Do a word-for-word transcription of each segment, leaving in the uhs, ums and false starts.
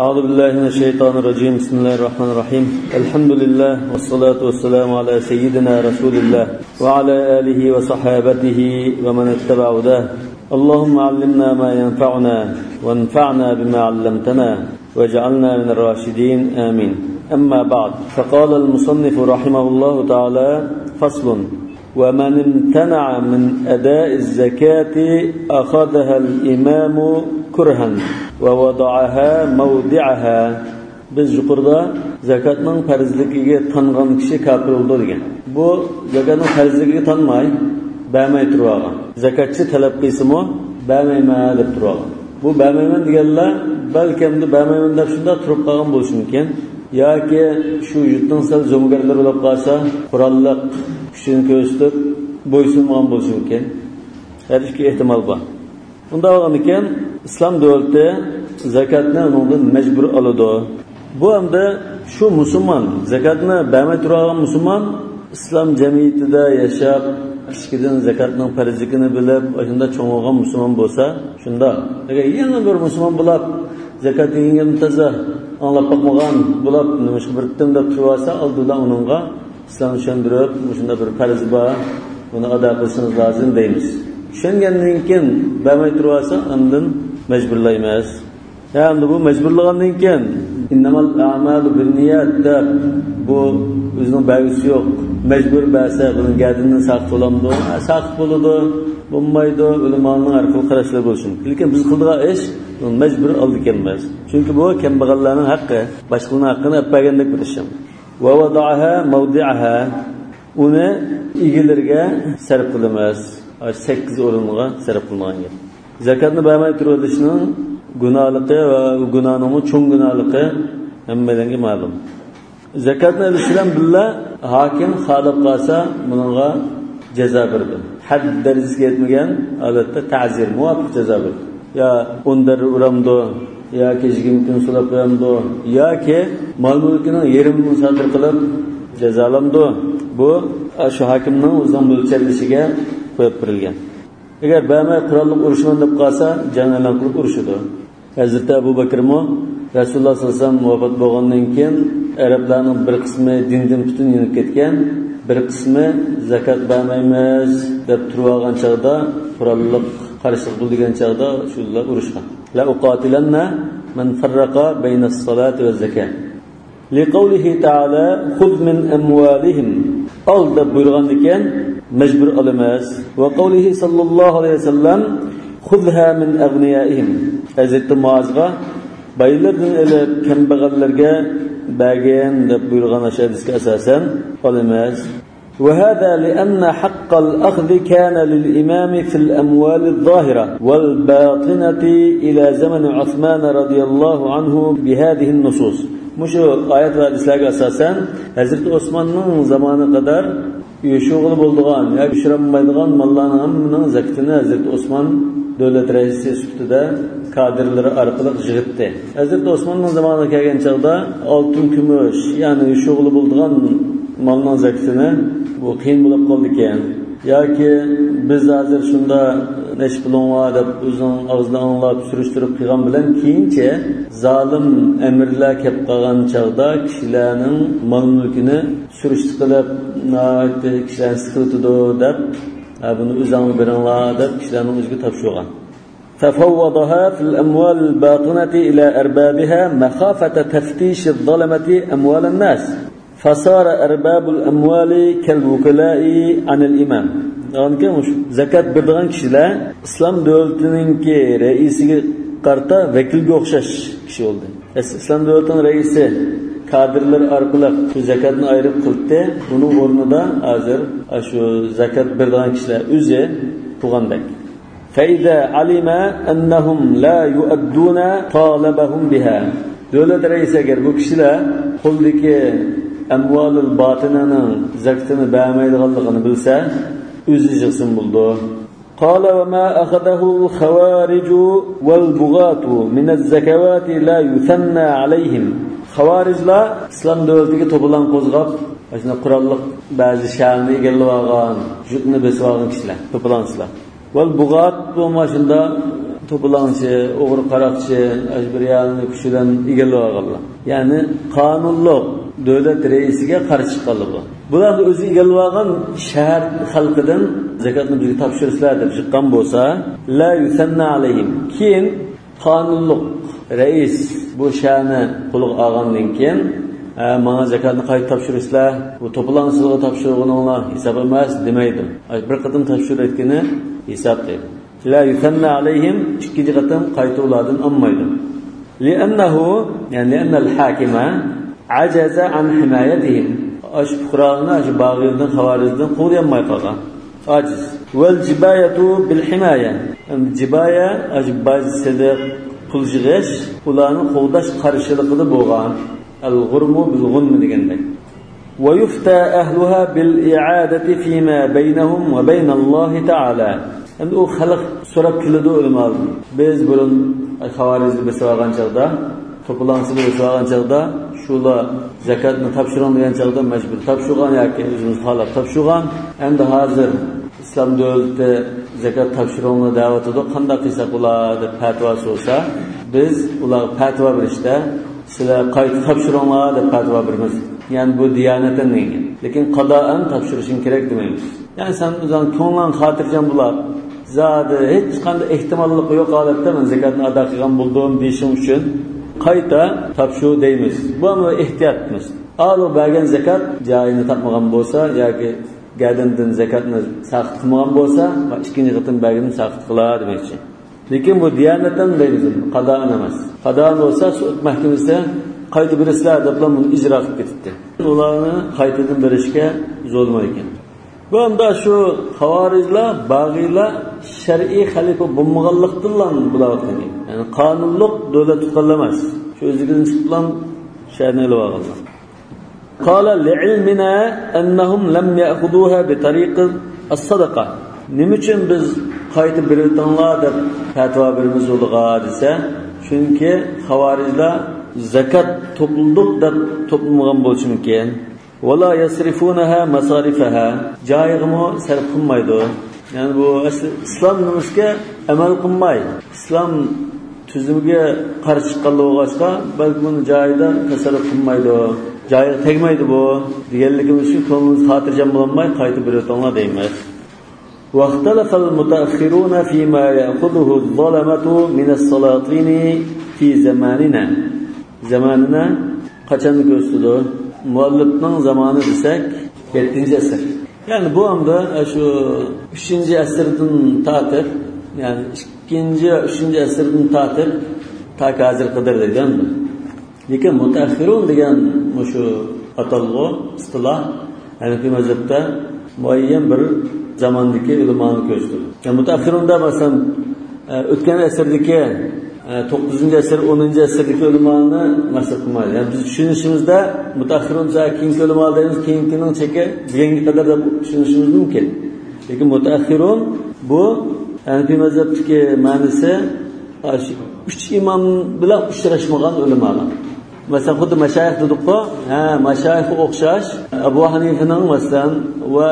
أعوذ بالله من الشيطان الرجيم. بسم الله الرحمن الرحيم. الحمد لله والصلاة والسلام على سيدنا رسول الله وعلى آله وصحابته ومن اتبع هداه. اللهم علمنا ما ينفعنا وانفعنا بما علمتنا واجعلنا من الراشدين. آمين. أما بعد، فقال المصنف رحمه الله تعالى: فصل: ومن امتنع من أداء الزكاة أخذها الإمام كرها ووضعها موضعها. بىز يۇقىرىدا زاكاتنىڭ پەرزلىكىگە تانغان كىشى كاپىر بولىدۇ دېگەن. بۇ زاكاتنىڭ پەرزلىكىگە تانماي، بەرمەي تۇرۇۋالغان. زاكاتچى تەلەپ قىلسىمۇ، بەرمەيمەن دەپ تۇرۇۋالغان. بۇ بەرمەيمەن دېگەنلەر بەلكىمدە بەرمەيمەن دەپ شۇنداق تۇرۇپ قالغان بولۇشى مۇمكىن. ياكى شۇ يۇرتنىڭ سەل زومىگەرلىرى بولۇپ قالسا، قوراللىق كۈچىنى كۆرسىتىپ بويسۇنمىغان بولۇشى مۇمكىن. ھەر ئىككى ئېھتىمال بار. ئۇنداق بولغاندىكىن، ئىسلام دۆلىتى زاكاتنى ئۇنىڭدىن مەجبۇر ئالىدۇ. بۇ ئەمدى شۇ مۇسۇلمان، زاكاتنى بەرمەي تۇرغان مۇسۇلمان، ئىسلام جەمئىيىتىدە ياشاپ، كىچىكىدىن زاكاتنىڭ پەرزلىكىنى بىلىپ، ئاشۇنداق چوڭ بولغان مۇسۇلمان بولسا، شۇنداق. ئەگەر يەنە بىر مۇسۇلمان بولاپ، زاكات دېگەنگە تازا ئاڭلاپ باقمىغان بولاپ، نېمىشقا بىر قېتىم دەپ تۇرۇۋالسا، ئالدىدا ئۇنىڭغا ئىسلام چۈشەندۈرۈپ، مۇشۇنداق بىر پەرز بار، بۇنى ئادا قىلىشىڭىز لازىم دەيمىز. چۈشەنگەندىن كېيىن بەرمەي تۇرۇۋالسا، ئاندىن مەجبۇرلايمىز. ھە، ئەمدى بۇ مەجبۇرلىغاندىن كېيىن، «إنما الأعمال بالنيات» دەپ، بۇ ئۆزىنىڭ بەرگۈسى يوق. مەجبۇر بەرسە، بۇنىڭ گەدىنىدىن ساقىت بولامدۇ؟ ھە، ساقىت بولىدۇ. بولمايدۇ. ئۆلىمانىڭ ھەر خىل قاراشلىرى بولسۇن. لېكىن بىز قىلىدىغان ئىش، مەجبۇر ئالىدىكەنمىز. چۈنكى بۇ كەمبەغەللەرنىڭ ھەققى. باشقىلارنىڭ ھەققىنى ئەپ بەرگەندەك بىر ئىش. «ووضعها موضعها». ئۇنى ئىگىلىرىگە سەرپ قىلىمىز. سەككىز ئورۇنغا سەرپ قىلىنغان گەپ. زاكاتنى بەرمەي تۇرۇۋېلىشنىڭ گۇناھلىقى ۋە ئۇ گۇناھنىڭمۇ چوڭ گۇناھلىقى ھەممەيلەنگە مەلۇم. زاكاتنى ئېلىش بىلەن بىللە، ھاكىم خالاپ قالسا، بۇنىڭغا جازا بېرىدۇ. ھەد دەرىجىسىگە يەتمىگەن ھالەتتە تەزىر، مۇۋاپىق جازا بېرىدۇ. يا ئون دەررە ئۇرامدۇ، ياكى يىگىرمە كۈن سولاپ قويامدۇ، ياكى مال-مۈلكىنىڭ يېرىمىنى مۇسادىرە قىلىپ جازالامدۇ؟ بۇ، شۇ ھاكىمنىڭ ئۆزىنىڭ مۆلچەرلىشىگە قويۇپ بېرىلگەن. ئەگەر بەرمەي، قوراللىق ئۇرۇشىمەن دەپ قالسا، جەڭ ئېلان قىلىپ ئۇرۇشىدۇ. ھەزرىتى ئەبۇ بەكرىمۇ رەسۇلۇللاھ سەللەللاھۇ ئەلەيھى ۋەسەللەم ۋاپات بولغاندىن كېيىن، ئەرەبلەرنىڭ بىر قىسمى دىندىن پۈتۈن يېنىپ كەتكەن، بىر قىسمى زاكات بەرمەيمىز دەپ تۇرۇۋالغان چاغدا، قوراللىق قارشىلىق بولىدىغان چاغدا شۇلار ئۇرۇشقان. «لأقاتلن من فرق بين الصلاة والزكاة». لقوله تعالى: «خذ من أموالهم». ئال دەپ بۇيرۇغاندىكىن، مەجبۇر ئالىمىز. وقوله صلى الله عليه وسلم: «خذها من أغنيائهم». ھەزرىتى مۇئازغا، «بايلاردىن ئېلىپ كەمبەغەللەرگە بەرگىن» دەپ بۇيرۇغان ئاشۇ ھەدىسكە ئاساسەن ئالىمىز. وهذا لأن حق الأخذ كان للإمام في الأموال الظاهرة والباطنة إلى زمن عثمان رضي الله عنه بهذه النصوص. مۇشۇ ئايەت ۋە ھەدىسلەرگە ئاساسەن، ھەزرىتى ئوسماننىڭ زامانىغا قەدەر يوشۇرغىلى بولىدىغان ياكى يوشۇرالمايدىغان ماللارنىڭ ھەممىنىڭ زاكىتىنى ھەزرىتى ئوسمان دۆلەت رەئىسى سۈپىتىدە كادىرلىرى ئارقىلىق يىغىتتى. ھەزرىتى ئوسماننىڭ زامانىغا كەلگەن چاغدا ئالتۇن، كۈمۈش، يەنى يوشۇرغىلى بولىدىغان مالنىڭ زاكىتىنى، بۇ قىيىن بولۇپ قالىدىكەن. ياكى بىز ھازىر شۇندا نەچچە پۇلۇڭ بار دەپ ئۆزىنىڭ ئاغزىدىن ئاڭلاپ سۈرۈشتۈرۈپ قىلغان بىلەن، كېيىنچە زالىم ئەمىرلەر كەپ قالغان چاغدا كىشىلەرنىڭ مال-مۈلكىنى سۈرۈشتە قىلىپ، ناھايىتى كىشىلەرنى سىقىۋېتىدۇ دەپ، ھە، بۇنى ئۆزۈڭلار بېرىڭلار دەپ كىشىلەرنىڭ ئۆزىگە تاپشۇرغان. ففوضها في الأموال الباطنة إلى أربابها مخافة تفتيش الظلمة أموال الناس. فصار أرباب الأموال كالوكلاء عن الإمام. يەنى زاكات بېرىدىغان كىشىلەر ئىسلام دۆلىتىنىڭكى رەئىسىگە قارىتا ۋەكىلگە ئوخشاش كىشى بولدى. ئەس-، ئىسلام دۆلىتىنىڭ رەئىسى كادىرلىرى ئارقىلىق شۇ زاكاتنى ئايرىپ قىلدى. بۇنىڭ ئورنىدا ھازىر شۇ زاكات بېرىدىغان كىشىلەر ئۆزى قىلغاندەك. فإذا علم أنهم لا يؤدون طالبهم بها. دۆلەت رەئىسى ئەگەر بۇ كىشىلەر قولدىكى ئەمۋالۇل باتىنانىڭ زاكىتىنى بەرمەيدىغانلىقىنى بىلسە، ئۆزى يىغسىمۇ بولىدۇ. قال: وما أخذه الخوارج والبغاة من الزكوات لا يثنى عليهم. خاۋارىجلار ئىسلام دۆلىتىگە توپىلاڭ قوزغاپ، ئاشۇنداق قوراللىق بەزى شەھەرنى ئىگىلىۋالغان، يۇرتنى بېسىۋالغان كىشىلەر، توپىلاڭچىلار. ۋەل بۇغات، بۇ ماشۇنداق توپىلاڭچى، ئوغرى قاراقچى، ئاشۇ بىر يەرنى كۈچ بىلەن ئىگىلىۋالغانلار. يەنى قانۇنلۇق دۆلەت رەئىسىگە قارشى چىققانلار بۇلار. بۇلار ئۆزى ئىگىلىۋالغان شەھەر خەلقىدىن زاكاتنى بىزگە تاپشۇرىسىلەر دەپ چىققان بولسا، لا يثنى عليهم. كېيىن قانۇنلۇق رەئىس بۇ شەھەرنى قولىغا ئالغاندىن كېيىن، ھە، ماڭا زاكاتنى قايتا تاپشۇرىسىلەر، بۇ توپىلاڭچىلارغا تاپشۇرغىنىڭلار ھېساب ئەمەس دېمەيدۇ. بىر قېتىم تاپشۇرۇۋەتكىنى ھېساب دەيدۇ. لا يثنى عليهم، ئىككىنچى قېتىم قايتا ئۇلاردىن ئالمايدۇ. لأنه، يەنى لأن الحاكم عجز عن حمايتهم. ئاشۇ پۇقرالارنى، ئاشۇ باغىيلىرىدىن، خاۋارىجدىن قوغدىيالماي قالغان. ئاجىز. والجباية بالحماية. يەنى جىبايە، ئاشۇ باج، سېلىق، پۇل يىغىش، ئۇلارنى قوغداش قارشىلىقىدا بولغان. الغرم بالغنم دېگەندەك. ويفتى أهلها بالإعادة فيما بينهم وبين الله تعالى. ئەمدى ئۇ خەلق سوراپ كېلىدۇ ئۆلىمالىرىدىن. بىز بۇرۇن خاۋارىجنى بېسىۋالغان چاغدا، توپىلاڭچىنى بېسىۋالغان چاغدا، شۇلار زاكاتنى تاپشۇرۇڭ دېگەن چاغدا مەجبۇرىي تاپشۇرغان ياكى ئۆزىمىز خالاپ تاپشۇرغان. ئەمدى ھازىر ئىسلام دۆلىتى زاكات تاپشۇرۇڭلار دەۋاتىدۇ، قانداق قىلساق بولار دەپ پەتىۋا سورىسا، بىز ئۇلارغا پەتىۋا بېرىشتە، سىلەر قايتا تاپشۇرۇڭلار دەپ پەتىۋا بېرىمىز. يەنى بۇ دىيانەتەن دېگەن. لېكىن قادائەن تاپشۇرۇشۇڭ كېرەك دېمەيمىز. يەنى سەن ئۆزۈڭ كۆڭلۈڭ خاتىرجەم بولاپ، زادى ھېچقانداق ئېھتىماللىقى يوق ھالەتتە مەن زاكاتنى ئادا قىلغان بولدۇم دېيىشىڭ ئۈچۈن قايتا تاپشۇر دەيمىز. بۇ ئەمدى ئېھتىياتمىز. ئالۇ بەرگەن زاكات جايىنى تاپمىغان بولسا ياكى گەدىنىدىن زاكاتنى ساقىت قىلمىغان بولسا، ئىككىنچى قېتىم بەرگىنىنى ساقىت قىلار دېمەكچى. لېكىن بۇ دىيانەتەن دەيمىز، قادائەن ئەمەس. قادائەن بولسا سوت مەھكىمىسى قايتا بېرىسىلەر دەپلا بۇنى ئىجرا قىلىپ كېتىپتى. ئۇلارنى قايتىدىن بېرىشكە زورلىمايدىكەن. بۇ ئەمدى شۇ خاۋارىجلار، باغىيلار شەرئىي خەلىپە بولمىغانلىقتىنلا بۇلار ئوتلىغان. يەنى قانۇنلۇق دۆلەت تۇتقانلار ئەمەس. شۇ ئۆزلۈكىدىن چىقىپلا شەھەرنى ئېلىۋالغانلار. قال لعلمنا أنهم لم يأخذوها بطريق الصدقة. نېمە ئۈچۈن بىز قايتا بېرىۋېتىڭلار دەپ پەتىۋا بېرىمىز ئۇلىغا دېسە، چۈنكى خاۋارىجلار زاكات توپلىدۇق دەپ توپلىمىغان بولۇشى مۇمكىن. ولا يصرفونها مصارفها، جايىغىمۇ سەرپ قىلمايدۇ. يەنى بۇ ئەسلى ئىسلام نېمىسىگە ئەمەل قىلماي، ئىسلام تۈزۈمىگە قارشى چىققانلىقى بولغاچقا، بەلكى بۇنى جايىدا تەسەررۇپ قىلمايدۇ، جايىغا تەگمەيدۇ بۇ دېگەنلىكىمىز ئۈچۈن كۆڭلىمىز خاتىرجەم بولالماي قايتا بېرىۋېتىڭلار دەيمىز. واختلف المتأخرون فيما يأخذه الظلمة من السلاطين في زماننا. زامانىنا قاچاننى كۆرسىتىدۇ؟ مۇئەللىپنىڭ زامانى دېسەك، يەتتىنچى ئەسىر. يەنى بۇ ئەمدى شۇ ئۈچىنچى ئەسىردىن تارتىپ، يەنى ئىككىنچى، ئۈچىنچى ئەسىردىن تارتىپ تا ھازىرغا قەدەر دەيدۇ ئەمدى. لېكىن مۇتەئەخخىرۇن دېگەن مۇشۇ ئاتالغۇ، ئىستىلاھ، ھەنەفىي مەزھەپتە مۇئەييەن بىر زاماندىكى ئۆلىمانى كۆرسىتىدۇ. يەنى مۇتەئەخخىرۇندا، مەسىلەن، ئە، ئۆتكەن ئەسىردىكى، ئە، توققۇزىنچى ئەسىر، ئونىنچى ئەسىردىكى ئۆلىمانى مەقسەت قىلمايدۇ. يەنى بىز چۈشىنىشىمىزدە مۇتەئەخخىرۇن دېسە كېيىنكى ئۆلىما دەيمىز، كېيىنكىنىڭ چېكى دېگەنگە قەدەر دەپ چۈشىنىشىمىز مۇمكىن. لېكىن مۇتەئەخخىرۇن بۇ ھەنەفىي مەزھەپتىكى مەنىسى ئاشۇ ئۈچ ئىمام بىلەن ئۇچراشمىغان ئۆلىمالار. مەسىلەن، خۇددى مەشايىخ دېدۇققۇ، ھە، مەشايىخقا ئوخشاش ئەبۇ ھەنىفىنىڭ، مەسىلەن، ۋە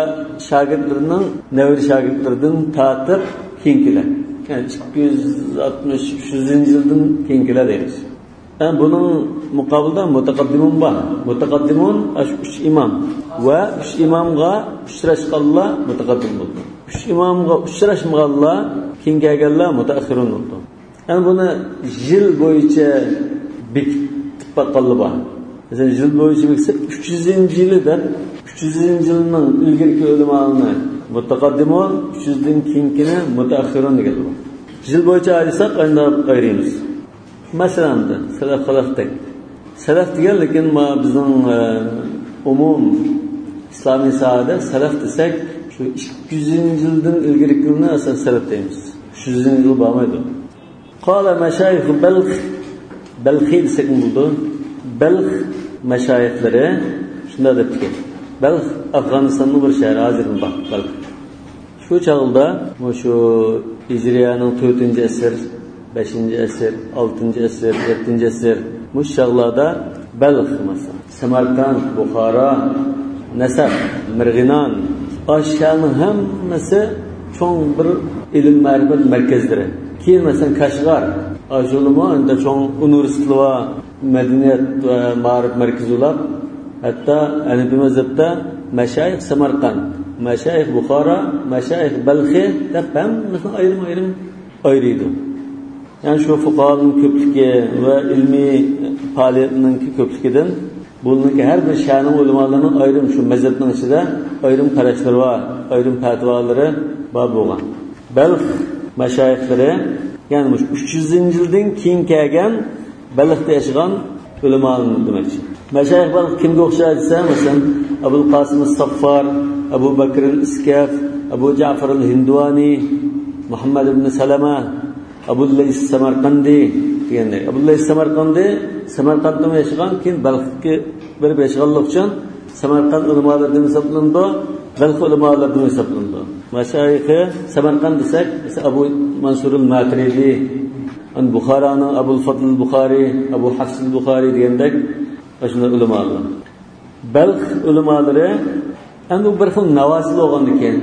شاگىرتلىرىنىڭ نەۋرە شاگىرتلىرىدىن تارتىپ كېيىنكىلەر. يەنى ئىككى يۈز ئاتمىش، ئۈچ يۈزىنچى يىلدىن كېيىنكىلەر دەيمىز. يەنى بۇنىڭ مۇقابىلىدا مۇتەقەددىمۇن بار. مۇتەقەددىمۇن ئاشۇ ئۈچ ئىمام ۋە ئۈچ ئىمامغا ئۇچراشقانلار مۇتەقەددىم بولىدۇ. ئۈچ ئىمامغا ئۇچراشمىغانلار، كېيىن كەلگەنلەر مۇتەئەخخىرۇن بولىدۇ. يەنى بۇنى يىل بويىچە بېكىتىپ باققانلار بار. مەسىلەن، يىل بويىچە بېكىتسە، ئۈچ يۈزىنچى يىلى دەپ، ئۈچ يۈزىنچى يىلنىڭ ئىلگىرىكى ئۆلىمالىرىنى مۇتەقەددىمۇن، ئۈچ يۈزدىن كېيىنكىنى مۇتەئەخخىرۇن دېگەنلەر بار. يىل بويىچە ئايرىساق، ئايرىمىز. مەسىلەن، سەلەف خەلەفتەك. سەلەف دېگەن، لېكىن ما بىزنىڭ، ئە، ئومۇم ئىسلامىي ساھەدە سەلەف دېسەك، شۇ ئىككى يۈزىنچى يىلدىن ئىلگىرىكىلەرنى ئاساسەن سەلەف دەيمىز. ئۈچ يۈزىنچى يىل بارمايدۇ. قال مشايخ بلخ، بەلخى دېسەكمۇ بولىدۇ. بەلخ مەشايىخلىرى شۇنداق دەپتىكەن. بەلخ ئافغانىستاننىڭ بىر شەھىرى، ھازىردىن بار بەلخ. شۇ چاغدا مۇشۇ ھىجرىيەنىڭ تۆتىنچى ئەسىر، بەشىنچى ئەسىر، ئالتىنچى ئەسىر، يەتتىنچى ئەسىر، مۇشۇ چاغلاردا بەلخ، مەسىلەن، سەمەرقەنت، بۇخارا، نەسەف، مەرغىنان، ئاشۇ شەھەرنىڭ ھەممىسى چوڭ بىر ئىلىم-مەرىپەت مەركەزلىرى. كېيىن، مەسىلەن، كاشغار، ئاشۇلىمۇ ئەندى چوڭ ئۇنىۋېرسىتېتلار، مەدەنىيەت ۋە مائارىپ مەركىزى بولۇپ، ھەتتا ھەنىپىي مەزھەپتە مەشايىخ سەمەرقەند، مەشايىخ بۇخارا، مەشايىخ بەلخى دەپ ھەممىسىنى ئايرىم-ئايرىم ئايرىيدۇ. يەنى شۇ فۇقاھانىڭ كۆپلۈكى ۋە ئىلمىي پائالىيەتنىڭكى كۆپلۈكىدىن بۇنىڭكى ھەر بىر شەھەرنىڭ ئۆلىمالىرىنىڭ ئايرىم، شۇ مەزھەپنىڭ ئىچىدە ئايرىم قاراشلىرى بار، ئايرىم پەتىۋالىرى بار بولغان. بەلخ مەشايىخلىرى، يەنى مۇشۇ ئۈچ يۈزىنچى يىلدىن كېيىن كەلگەن بەلختە ياشىغان ئۆلىمالىرنى دېمەكچى. مەشايىخ بەلخ كىمگە ئوخشايدۇ دېسە، مەسىلەن، ئەبۇل قاسىم سەففار، ئەبۇ بەكرىل ئىسكەف، ئەبۇ جەفىرىل ھىندۇۋانى، مۇھەممەد ئىبن سەلەمە، ئەبۇل لەيس سەمەرقەندى دېگەندەك. ئەبۇل لەيس سەمەرقەندى سەمەرقەنتتىمۇ ياشىغان، كېيىن بەلخكە بېرىپ ياشىغانلىقى ئۈچۈن سەمەرقەنت ئۆلىمالىرىدىن ھېسابلىنىدۇ، بەلخ ئۆلىمالىرىدىن ھېسابلىنىدۇ. مەشايىخى سەمەرقەنت دېسەك، مەسىلەن، ئەبۇ مەنسۇرۇل ماتۇرىدى، ئەن بۇخارانىڭ ئەبۇل فەزل بۇخارى، ئەبۇ ھەفسىل بۇخارى دېگەندەك ئاشۇنداق ئۆلىمالار. بەلخ ئۆلىمالىرى ئەمدى بۇ بىر خىل ناۋاسىل بولغاندىكىن،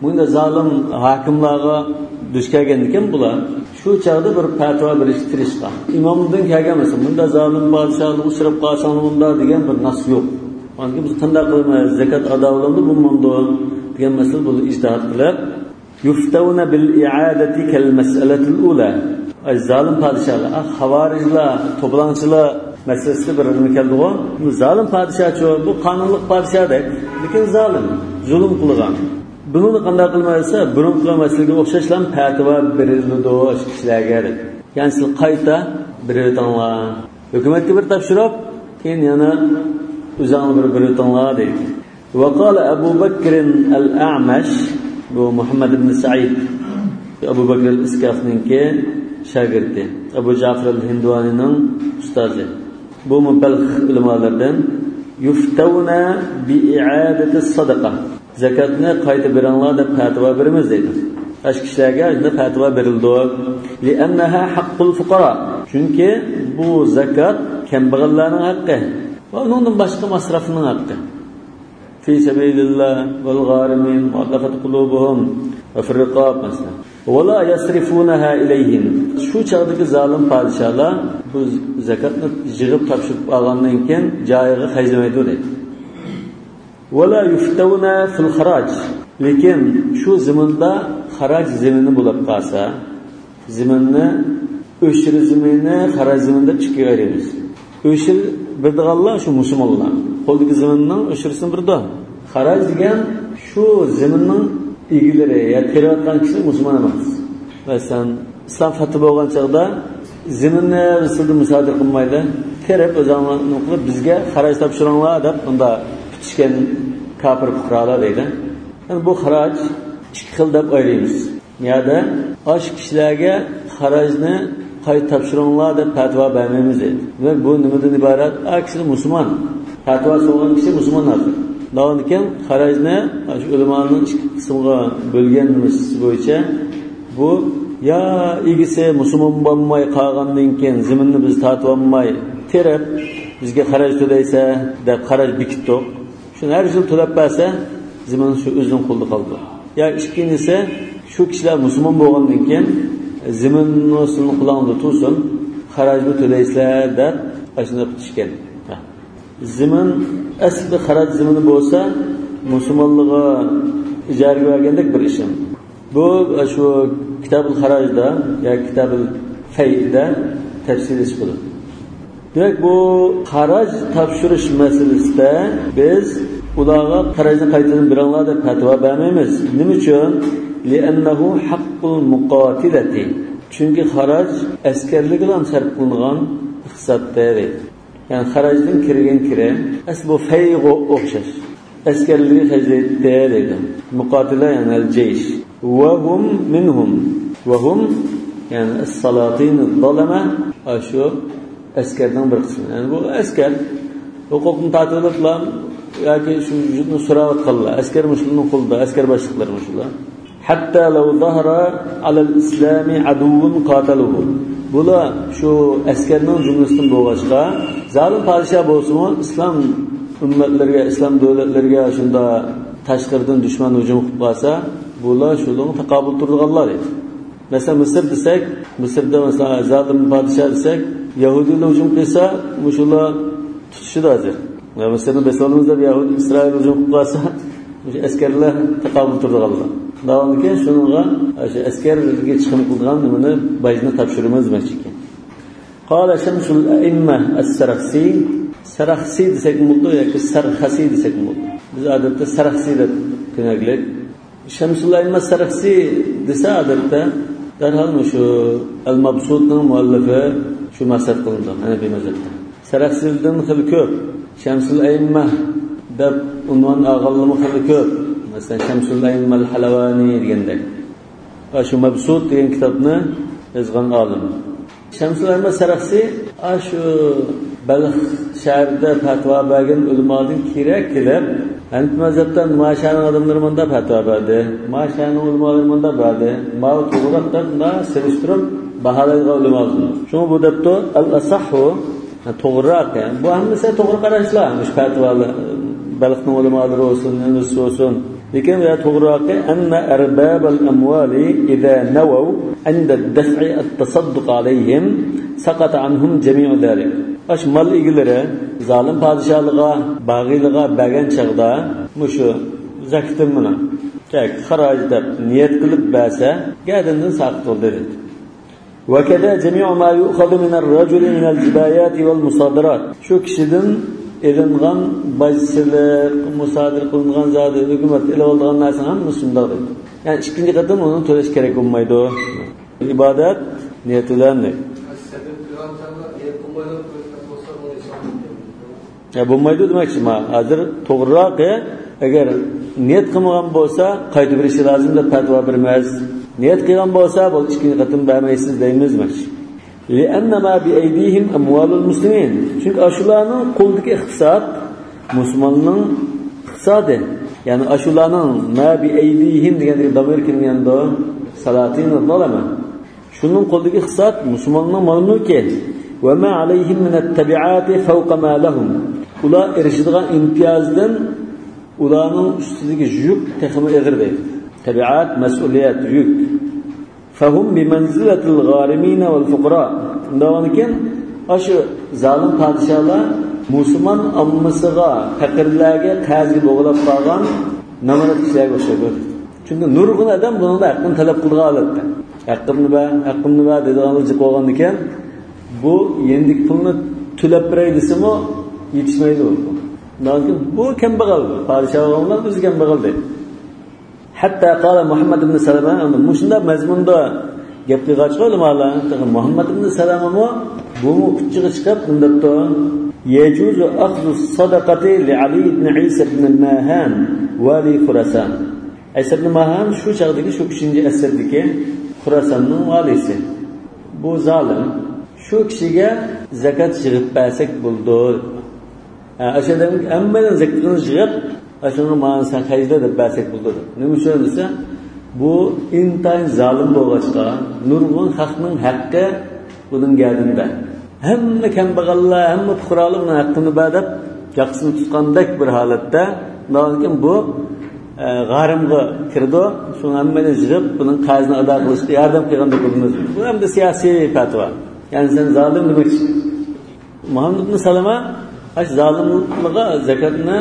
بۇنداق زالىم ھاكىملارغا دۇچ كەلگەندىكىن بۇلار شۇ چاغدا بىر پەتىۋا بېرىشكە تىرىشقان. ئىمامدىن كەلگەن مەسىلە، بۇنداق زالىم پادىشاھلىققا ئۇچراپ قالساڭلار بۇنداق دېگەن بىر ناس يوق. ئاندىن كېيىن بىز قانداق قىلىمىز، زەكات ئادا بولامدۇ، بولمامدۇ دېگەن مەسىلە بۇ ئىجتىھاد قىلىپ، يفتون بالإعادة كالمسألة الأولى. ئاي، زالىم پادىشاھلار، ئا، خاۋارىجلار، توپىلاڭچىلار مەسىلىسىدە بىر نېمە كەلدىغۇ؟ بۇ زالىم پادىشاھچۇ، بۇ قانۇنلۇق پادىشاھدەك، لېكىن زالىم، زۇلۇم قىلغان. بۇنى قانداق قىلمايسا، بۇرۇنقى مەسىلىگە ئوخشاشلا پەتىۋا بېرىلىدۇ شۇ كىشىلەرگە دەپ. يەنى سىلەر قايتا بېرىۋېتىڭلار. ھۆكۈمەتكە بىر تاپشۇرۇپ، كېيىن يەنە ئۆزۈڭلار بىر بېرىۋېتىڭلار دەيدۇ. وقال أبو بكر الأعمش، بۇ مۇھەممەد ئىبن سەئىد، ئەبۇ بەكرىل ئىسكافنىڭكى شاگىرتى، ئەبۇ جەفىرىل ھىندۇۋانىنىڭ ئۇستازى. بۇمۇ بەلخ ئۆلىمالىرىدىن. يفتون بإعادة الصدقة. زەكاتنى قايتا بېرىڭلار دەپ پەتىۋا بېرىمىز دەيدۇ. ئاشۇ كىشىلەرگە شۇنداق پەتىۋا بېرىلىدۇ. لأنها حق الفقراء. چۈنكى بۇ زەكات كەمبەغەللەرنىڭ ھەققى ۋە ئۇنىڭدىن باشقا مەسرەپنىڭ ھەققى. في سبيل الله والغارمين والمؤلفة قلوبهم وفي الرقاب، مەسىلەن. ولا يصرفونها إليهم. شۇ چاغدىكى زالىم پادىشاھلار بۇ زەكاتنى يىغىپ تاپشۇرۇپ ئالغاندىن كېيىن جايىغا خەجلىمەيدۇ دەيدۇ. ولا يفتون في الخراج. لېكىن شۇ زېمىندا خاراج زېمىنى بولۇپ قالسا، زېمىننى، ئۆشۈر زېمىنى، خاراج زېمىنى دەپ ئىككىگە ئايرىيمىز. ئۆشۈر بېرىدىغانلار شۇ مۇسۇلمانلار. قولدىكى زېمىننىڭ ئۆشۈرىسىنى بېرىدۇ. خاراج دېگەن شۇ زېمىننىڭ ئىگىلىرى يا تېرىۋاتقان كىشى مۇسۇلمان ئەمەس. مەسىلەن، ئىسلام فەتھى بولغان چاغدا زېمىننى بىز سىزدىن مۇسادىرە قىلمايلى، تېرىپ ئۆزۈڭلار قىلىپ بىزگە خاراج تاپشۇرۇڭلار دەپ، ئۇندا پۈتۈشكەن كاپىر پۇقرالار دەيدۇ. يەنى بۇ خاراج ئىككى خىل دەپ ئايرىيمىز. يەنى ئاشۇ كىشىلەرگە خاراجنى قايتا تاپشۇرۇڭلار دەپ پەتىۋا بەرمەيمىز دەيدۇ. دېمەك، بۇ نېمىدىن ئىبارەت؟ ئا كىشى مۇسۇلمان. پەتىۋا سالغان كىشى مۇسۇلمان ھازىر. داۋامىدىكىن خاراجنى ئاشۇ ئۆلىمانىڭ ئىككى قىسىمغا بۆلگەن مەسىلىسى بويىچە بۇ يا ئىگىسى مۇسۇلمان بولماي قالغاندىن كېيىن زېمىننى بىز تارتىۋالماي تېرىپ بىزگە خاراج تۆلەيسەن دەپ خاراج بېكىتتۇق. شۇنى ھەر يىل تۆلەپ بەرسە، زېمىن شۇ ئۆزىنىڭ قولىدا قالىدۇ. يا ئىككىنچىسى، شۇ كىشىلەر مۇسۇلمان بولغاندىن كېيىن، زېمىنمۇ سىلىنىڭ قولۇڭدا تۇرسۇن، خاراجنى تۆلەيسىلەر دەپ، ئاشۇنداق پۈتۈشكەن. زېمىن، ئەسلى خاراج زېمىنى بولسا، مۇسۇلمانلارغا ئىجارىگە بەرگەندەك بىر ئىش. بۇ، شۇ كىتابۇل خاراجدا ياكى كىتابۇل فەيئدە تەپسىلىي چىقىدۇ. دېمەك، بۇ خاراج تاپشۇرۇش مەسىلىسىدە بىز ئۇلارغا خاراجنى قايتىدىن بېرىڭلار دەپ پەتىۋا بەرمەيمىز. نېمە ئۈچۈن؟ لأنه حق المقاتلة. چۈنكى خاراج ئەسكەرلىكىلا سەرپ قىلىنغان ئىقتىسادتە دەيدۇ. يەنى خاراجدىن كىرگەن كىرىم. ئەسلى بۇ فەيغا ئوخشاش. ئەسكەرلىرى خەجلەيتتى دەيدۇ. مۇقاتىلە، يەنى ئەل جەيش. وهم منهم. وهم، يەنى السلاطين الظلمة، ئاشۇ ئەسكەرنىڭ بىر قىسمى. يەنى بۇ ئەسكەر ھوقۇقنى تارتىۋېلىپلا ياكى شۇ يۇرتنى سوراۋاتقانلار، ئەسكەر مۇشۇلارنىڭ قولىدا، ئەسكەر باشلىقلىرى مۇشۇلار. حتى لو ظهر على الإسلام عدو قاتلوه. بۇلار شۇ ئەسكەرنىڭ جۈملىسىدىن بولغاچقا، زالىم پادىشاھ بولسىمۇ، ئىسلام ئۈممەتلىرىگە، ئىسلام دۆلەتلىرىگە شۇنداق تاشقىرىدىن دۈشمەن ھۇجۇم قىلىپ قالسا، بۇلار شۇلارغا تاقابىل تۇرىدىغانلار ئىدى. مەسىلەن، مىسىر دېسەك، مىسىردا، مەسىلەن، زالىم پادىشاھ دېسەك، يەھۇدىيلار ھۇجۇم قىلسا، مۇشۇلار تۇتۇشىدۇ ھازىر. ۋە مىسىرنى بېسىۋالىمىز دەپ يەھۇدىي ئىسرائىل ھۇجۇم قىلىپ قالسا، مۇشۇ ئەسكەرلەر تاقابىل تۇرىدىغانلار. داۋاملىق شۇنىڭغا، شۇ ئەسكەرگە چىقىم قىلىدىغان نېمىنى، باجنى تاپشۇرىمىز دېمەكچىكەن. قال شمس الأئمة السرخسي، سەرخسى دېسەكمۇ بولىدۇ ياكى سەرخەسى دېسەكمۇ بولىدۇ. بىز ئادەتتە سەرخسى دەپ كۆنەرلىك. شەمسۇل ئەئىممە سەرخسى دېسە، ئادەتتە دەرھال مۇشۇ ئەل مەبسۇتنىڭ مۇئەللىپى شۇ مەقسەت قىلىنىدۇ ھەنەفىي مەزھەپتە. سەرخسىلەردىن خېلى كۆپ، شەمسۇل ئەئىممە دەپ ئۇنۋان ئالغانلىرىمۇ خېلى كۆپ. مەسىلەن، شەمسۇل ئەئىممەل ھەلەۋانى دېگەندەك. ۋە شۇ مەبسۇت دېگەن كىتابنى يازغان ئالىم. شەمسۇل ئەئىممە سەرخسى ئاشۇ بەلخ شەھىرىدە پەتىۋا بەرگەن ئۆلىمادىن كېيىنرەك كېلىپ، ھەنەفىي مەزھەپتە ماشانىڭ ئادەملىرى مۇنداق پەتىۋا بەردى، ماشانىڭ ئۆلىمالىرى مۇنداق بەردى، ماۋۇ توغرىراق دەپ مۇنداق سېلىشتۇرۇپ باھالايدىغان ئۆلىمالىرىمىز. شۇڭا بۇ دەپتۇ، ئەل ئەسەھھۇ، توغرىراق. بۇ ھەممىسى توغرا قاراشلار، مۇشۇ پەتىۋالار، بەلخنىڭ ئۆلىمالىرى بولسۇن، نېمىسى بولسۇن. لېكىن يا توغرىراقى، أن أرباب الأموال إذا نووا عند الدفع التصدق عليهم سقط عنهم جميع ذلك. ئاشۇ مال ئىگىلىرى زالىم پادىشاھلىرىغا، باغىيلىرىغا بەرگەن چاغدا مۇشۇ زەكىتىم مېنىڭ، خىراج دەپ نىيەت قىلىپ بەرسە، گەدىنىدىن ساقىت بولدى دېدى. وكذا جميع ما يؤخذ من الرجل من الجبايات والمصادرات. شۇ كىشىدىن ئېلىنغان باج سېلىق، مۇسادىرە قىلىنغان زادى، ھۆكۈمەت ئېلىۋالىدىغان نەرسىنىڭ ھەممىسى شۇنداق دەيدۇ. يەنى ئىككىنچى قېتىم ئۇنى تۆلەش كېرەك بولمايدۇ. ئىبادەت نىيىتى بىلەن دەيدۇ. يا، بولمايدۇ دېمەكچى، ما، ھازىر توغرىراقى، ئەگەر نىيەت قىلمىغان بولسا، قايتا بېرىشى لازىم دەپ پەتىۋا بېرىمىز. نىيەت قىلغان بولسا، بۇ ئىككىنچى قېتىم بەرمەيسىز دەيمىز دېمەكچى. لأن ما بأيديهم أموال المسلمين. چۈنكى ئاشۇلارنىڭ قولىدىكى ئىقتىساد مۇسۇلماننىڭ ئىقتىسادى. يەنى ئاشۇلارنىڭ، ما بأيديهم دېگەندىكى دامىر كىم دېگەندۇ؟ سلاطين الظلمة. شۇنىڭ قولىدىكى ئىقتىساد مۇسۇلماننىڭ مال-مۈلكى. وما عليهم من التبعات فوق ما لهم. ئۇلار ئېرىشىدىغان ئىمتىيازدىن ئۇلارنىڭ ئۈستىدىكى يۈك تېخىمۇ ئېغىر دەيدۇ. تەبىئەت، مەسئۇلىيەت، يۈك. فهم بمنزلة الغارمين والفقراء. ئۇنداقكەن، ئاشۇ زالىم پادىشاھلار مۇسۇلمان ئاممىسىغا، پەقىرلەرگە قەرزگە بوغۇلۇپ قالغان نامرات كىشىلەرگە ئوخشايدۇ. چۈنكى نۇرغۇن ئادەم بۇنىڭدا ھەققىنى تەلەپ قىلىدىغان ھالەتتە. ھەققىمنى بەر، ھەققىمنى بەر دەيدىغانلار جىق بولغاندىكىن، بۇ يېنىدىكى پۇلنى تۆلەپ بېرەي دېسىمۇ يېتىشمەيدۇ. لېكىن بۇ كەمبەغەل، پادىشاھ بولغانلار ئۆزى كەمبەغەل دەيدۇ. حتى قال محمد بن سلمة، ئەمدى مۇشۇنداق مەزمۇندا گەپ قىلغاچقا ئۆلىمالار، تېخى مۇھەممەد ئىبن سەلەمىمۇ بۇمۇ ئۇچچىغا چىقىپ مۇنداق دەپتۇ، يجوز أخذ الصدقة لعلي بن عيسى بن ماهان والي خراسان. ئەيسە ئىبن ماھان شۇ چاغدىكى، شۇ ئۈچىنچى ئەسىردىكى خۇراساننىڭ ۋالىسى. بۇ زالىم. شۇ كىشىگە زاكات يىغىپ بەرسەك بولىدۇ. ھە، ئاشۇ ئادەم ھەممىدىن زاكىتىنى يىغىپ، ئاشۇنى ماڭا سەن خەجلە دەپ بەرسەك بولىدۇ. نېمە ئۈچۈن دېسە، بۇ ئىنتايىن زالىم بولغاچقا، نۇرغۇن خەقنىڭ ھەققى بۇنىڭ گەدىنىدە. ھەممە كەمبەغەللەر، ھەممە پۇقرالار ئۇنىڭ ھەققىنى بەر دەپ ياقىسىنى تۇتقاندەك بىر ھالەتتە، لېكىن بۇ، ئە، غارىمغا كىرىدۇ. شۇنى ھەممىنى يىغىپ، بۇنىڭ قەرزىنى ئادا قىلىشقا ياردەم قىلغاندەك بولىمىز. بۇ ئەمدى سىياسىي پەتىۋا. يەنى سەن زالىم دېمەكچى. مۇھەممەد ئىبن سەلەمە، ئاش زالىملارغا زاكاتنى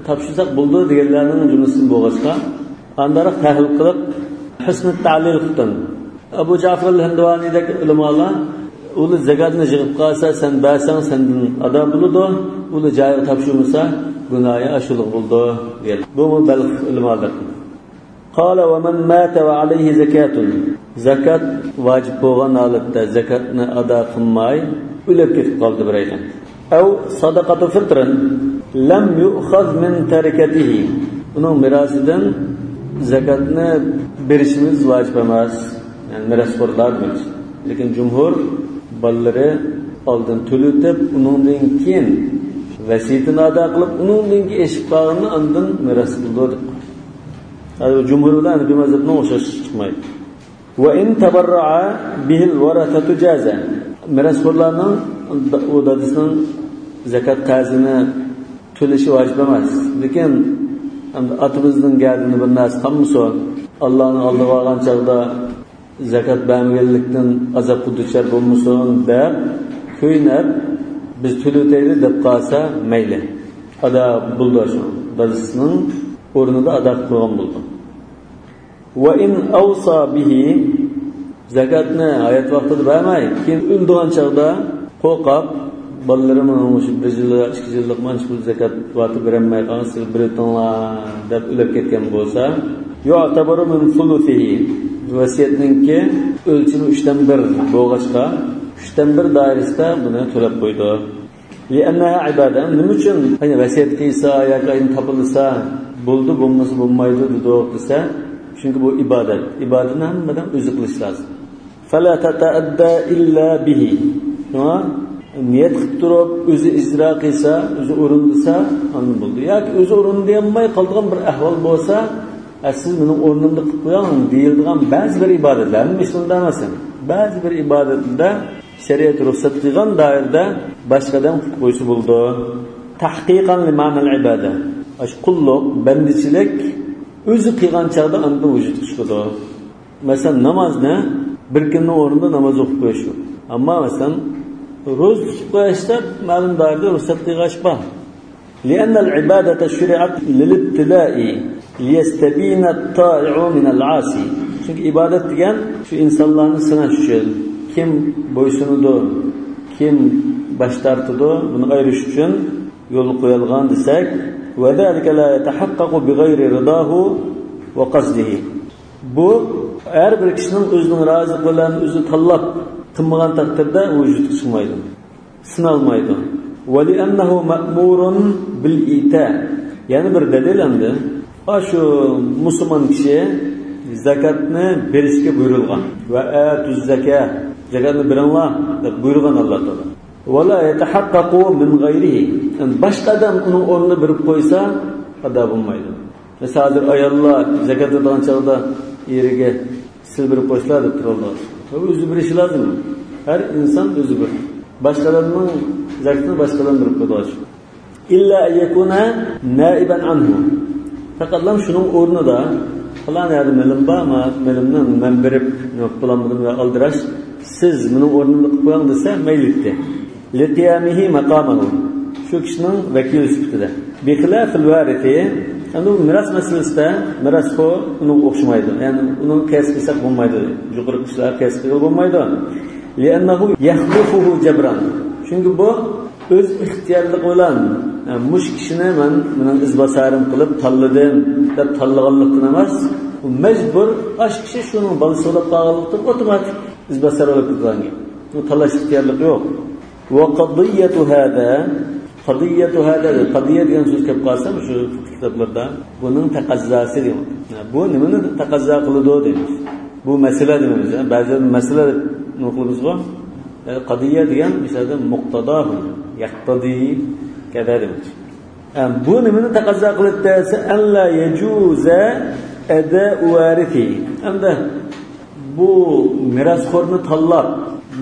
تاپشۇرساق بولىدۇ دېگەنلەرنىڭ جۈملىسىدىن بولغاچقا، ئاندىنراق تەھلىل قىلىپ، ھۇسنى تەلىل قىلدىم. ئەبۇ جەفەر ئەل-ھەمدىۋانىدەك ئۆلىمالار، ئۇلار زاكاتنى يىغىپ قالسا، سەن بەرسەڭ، سەندىن ئادا بولىدۇ، ئۇلار جايىغا تاپشۇرمىسا، گۇناھى ئاشۇلۇق بولىدۇ، دېگەن. بۇمۇ بەلخ ئۆلىمالىرىدىن. قال ومن مات وعليه زكاة. زاكات ۋاجىپ بولغان ھالەتتە زاكاتنى ئادا قىلماي ئۆلۈپ كېتىپ قالدى بىرەيلەن. أو صدقة فطر لم يؤخذ من تركته. ئۇنىڭ مىراسىدىن زاكاتنى بېرىشىمىز ۋاجىپ ئەمەس. يەنى مىراسخورلار دېمەكچى. لېكىن جۇمھۇر بالىلىرى ئالدىن تۆلىتىپ، ئۇنىڭدىن كېيىن ۋەسىيىتىنى ئادا قىلىپ، ئۇنىڭدىن كېيىن ئېشىپ قالغىنىنى ئاندىن مىراس قىلىدۇ دەپ. ھازىر جۇمھۇر بىلەن ھەنەفىي مەزھەپنىڭ ئوخشاش چىقمايدۇ. وإن تبرع به الورثة جاز. مىراسخورلارنىڭ دا-، ئۇ دادىسىنىڭ زاكات قەرزىنى تۆلىشى ۋاجىپ ئەمەس. لېكىن ئەمدى ئاتىمىزنىڭ گەدىنىدە بىر نەرسە قالمىسۇن، ئاللانىڭ ئالدىغا بارغان چاغدا زاكات بەرمىگەنلىكتىن ئازابقا دۇچار بولمىسۇن دەپ كۆيۈنۈپ، بىز تۆلىۋېتەيلى دەپ قالسا مەيلى. ئادا بولىدۇ شۇ. دادىسىنىڭ ئورنىدا ئادا قىلغان بولىدۇ. وإن أوصى به، زاكاتنى ھايات ۋاقتىدا بەرمەي، كېيىن ئۆلىدىغان چاغدا قورقۇپ، بالىلىرىم مۇشۇ بىر يىل، ئىككى يىللىق مانچە پۇل زاكات ۋاقتىدا بېرەلمەي قالسا، سىلەر بېرىۋېتىڭلار دەپ ئۆلۈپ كەتكەن بولسا، يعتبر من ثلثه، ۋەسىيەتنىڭكى ئۆلچىمى ئۈچتىن بىر بولغاچقا، ئۈچتىن بىر دائىرىسىدە بۇنى تۆلەپ قويىدۇ. لأنها عبادة. نېمە ئۈچۈن؟ يەنى ۋەسىيەت قىلسا ياكى ئاينى تاپىلسا بولىدۇ، بولمىسا بولمايدۇ دېدۇق دېسە، چۈنكى بۇ ئىبادەت. ئىبادەتنى ھەممە ئادەم ئۆزى قىلىشى لازىم. فلا تتأدى إلا به. شۇڭا نىيەت قىلىپ تۇرۇپ، ئۆزى ئىجرا قىلسا، ئۆزى ئورۇندىسا، ئاندىن بولىدۇ. ياكى ئۆزى ئورۇندىيالماي قالىدىغان بىر ئەھۋال بولسا، ئە، سىز مېنىڭ ئورنۇمدا قىلىپ قويۇڭ دېيىلىدىغان بەزى بىر ئىبادەتلەر، ھەممىسىنى دېمەسمەن، بەزى بىر ئىبادەتلەردە شەرىئەت رۇخسەت قىلغان دائىرىدە باشقا ئادەم قىلىپ قويسا بولىدۇ. تحقيقا لمعنى العبادة. ئاشۇ قۇللۇق، بەندىچىلىك ئۆزى قىلغان چاغدا ئاندىن ۋۇجۇدقا چىقىدۇ. مەسىلەن، نامازنى بىر كىمنىڭ ئورنىدا ناماز ئوقۇپ قويۇش يوق. ئەمما، مەسىلەن، روزا تۇتۇپ قويۇشتا مەلۇم دائىرىدە رۇخسەت قىلغاچ بار. لأن العبادة شرعت للابتلاء ليستبين الطائع من العاصي. چۈنكى ئىبادەت دېگەن شۇ ئىنسانلارنى سىناش ئۈچۈن، كىم بويسۇنىدۇ، كىم باش تارتىدۇ، بۇنى ئايرىش ئۈچۈن يولغا قويۇلغان دېسەك، وذلك لا يتحقق بغير رضاه وقصده. بۇ ھەر بىر كىشىنىڭ ئۆزىنىڭ رازىلىقى بىلەن ئۆزى تاللاپ قىلمىغان تەقدىردە ئۇ ۋۇجۇدقا چىقمايدۇ، سىنالمايدۇ. ولأنه مأمور بالإيتاء. يەنە بىر دەلىل ئەمدى. ئاشۇ مۇسۇلمان كىشى زاكاتنى بېرىشكە بۇيرۇلغان. وآتوا الزكاة، زاكاتنى بېرىڭلار دەپ بۇيرۇغان ئاللا تائالا. ولا يتحقق من غيره. يەنى باشقا ئادەم ئۇنىڭ ئورنىدا بېرىپ قويسا، ئادا بولمايدۇ. مەسىلەن، ھازىر ئاياللار زاكات بېرىدىغان چاغدا ئېرىگە سىلەر بېرىپ قويسىلەر دەپ تۇرىدۇ. ئۆزى بېرىشى لازىم. ھەر ئىنسان ئۆزى بېرىدۇ. باشقىلارنىڭ زاكىتىنى باشقىلار بېرىپ قويىدىغان. إلا أن يكون نائبا عنه. پەقەتلا شۇنىڭ ئورنىدا، پالان يەردە مېلىم بار، ما-، مېلىمنى مەن بېرىپ نېمە قىلالمىدىم ۋە ئالدىراش، سىز مېنىڭ ئورنۇمدا قىلىپ قويۇڭ دېسە، مەيلى ئىدى. لقيامه مقامه. شۇ كىشىنىڭ ۋەكىلى سۈپىتىدە. بخلاف الوارث. ئەمدى بۇ مىراس مەسىلىسىدە مىراسخور ئۇنىڭغا ئوخشىمايدۇ. يەنى ئۇنىڭغا قىياس قىلساق بولمايدۇ. يۇقىرىقى ئىشلارغا قىياس قىلغىلى بولمايدۇ. لأنه يخلفه جبرا. چۈنكى بۇ ئۆز ئىختىيارلىقى بىلەن، يەنى مۇشۇ كىشىنى مەن مېنىڭ ئىزباسارىم قىلىپ تاللىدىم دەپ تاللىغانلىقتىن ئەمەس، ئۇ مەجبۇر، ئاشۇ كىشى شۇنىڭ بالىسى بولۇپ قالغانلىقتىن ئاپتوماتىك ئىزباسار بولۇپ كېتىدىغان گەپ. ئۇ تاللاش ئىختىيارلىقى يوق. وقضية هذا، قضية هذا، قضية دېگەن سۆز كەپ قالسا، شۇ فىقھ كىتابلىرىدا بۇنىڭ تەقەززاسى دېگەن. بۇ نېمىنى تەقەززا قىلىدۇ دەيمىز. بۇ مەسىلە دېمەيمىز. بەزىلەر مەسىلە دەپ نېمە قىلىمىزغۇ؟ قضية دېگەن مىسالدا مۇقتەدا، يەقتەدى كەدە دېمەكچى. بۇ نېمىنى تەقەززا قىلىدۇ دېسە، ألا يجوز أداء وارثه. ئەمدى بۇ مىراسخورنى تاللاپ،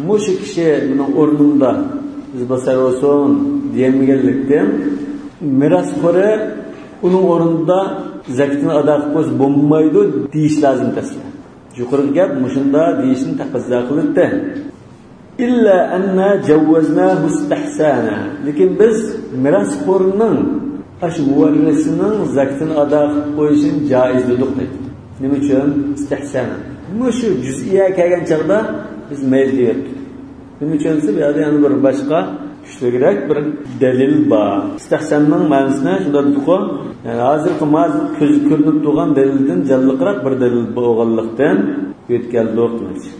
مۇشۇ كىشى مېنىڭ ئورنۇمدا ئىزباسار بولسۇن دېيەلمىگەنلىكتىن، مىراسخورى ئۇنىڭ ئورنىدا زەكىتىنى ئادا قىلىپ قويسا بولمايدۇ دېيىش لازىم تەسلى. يۇقىرىقى گەپ مۇشۇنداق دېيىشنى تەقەززا قىلىدۇ. إلا أن جوزناه استحسانا. لېكىن بىز مىراسخورنىڭ، ئاشۇ مۇۋەررىسىنىڭ زەكىتىنى ئادا قىلىپ قويۇشىنى جائىز دېدۇق دەيدۇ. نېمە ئۈچۈن؟ استحسانا. مۇشۇ جۈزئىيە كەلگەن چاغدا بىز مەيلى دېيەتتۇق. نېمە ئۈچۈن دېسە، بۇ يەردە يەنە بىر باشقا كۈچلۈكرەك بىر دەلىل بار. ئىستىھساننىڭ مەنىسىنى شۇنداق دېدۇققۇ، يەنى ھازىرقى ماز كۆزگە كۆرۈنۈپ تۇرغان دەلىلدىن جانلىقراق بىر دەلىل بولغانلىقتىن يۆتكەلدۇق دېمەكچى.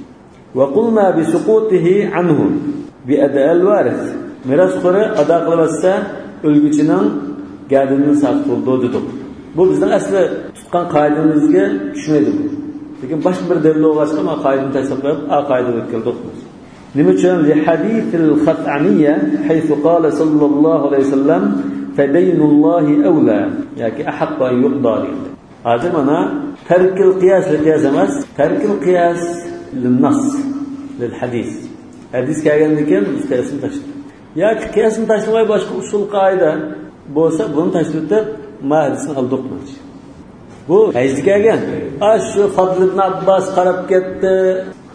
وقلنا بسقوطه عنه بأداء الوارث. مىراسخورى ئادا قىلىۋەتسە، ئۆلگۈچىنىڭ گەدىنىدىن ساقىت بولىدۇ دېدۇق. بۇ بىزنىڭ ئەسلى تۇتقان قائىدىمىزگە چۈشمەيدۇ بۇ. لېكىن باشقا بىر دەلىل بولغاچقا، مانا قائىدىنى تاشلاپ قويۇپ، ئا قائىدىگە ئۆتكەلدۇق. نېمە ئۈچۈن؟ لحديث الخثعمية حيث قال صلى الله عليه وسلم: فدين الله أولى ياكى أحق أن يقضى دېگەندەك. ھازىر مانا تەركىل قىياس لىل قىياس ئەمەس، تەركىل قىياس لىل نەس، لىل ھەدىس. ھەدىس كەلگەندىن كېيىن بىز قىياسنى تاشلىدۇق. ياكى قىياسنى تاشلىماي باشقا ئۇسۇل قائىدە بولسا، بۇنى تاشلىۋېتىپ، ما ھەدىسنى ئالدۇق دېمەكچى. بۇ ھەجدە كەلگەن. ئاشۇ فازل ئىبن ئابباس قاراپ كەتتى.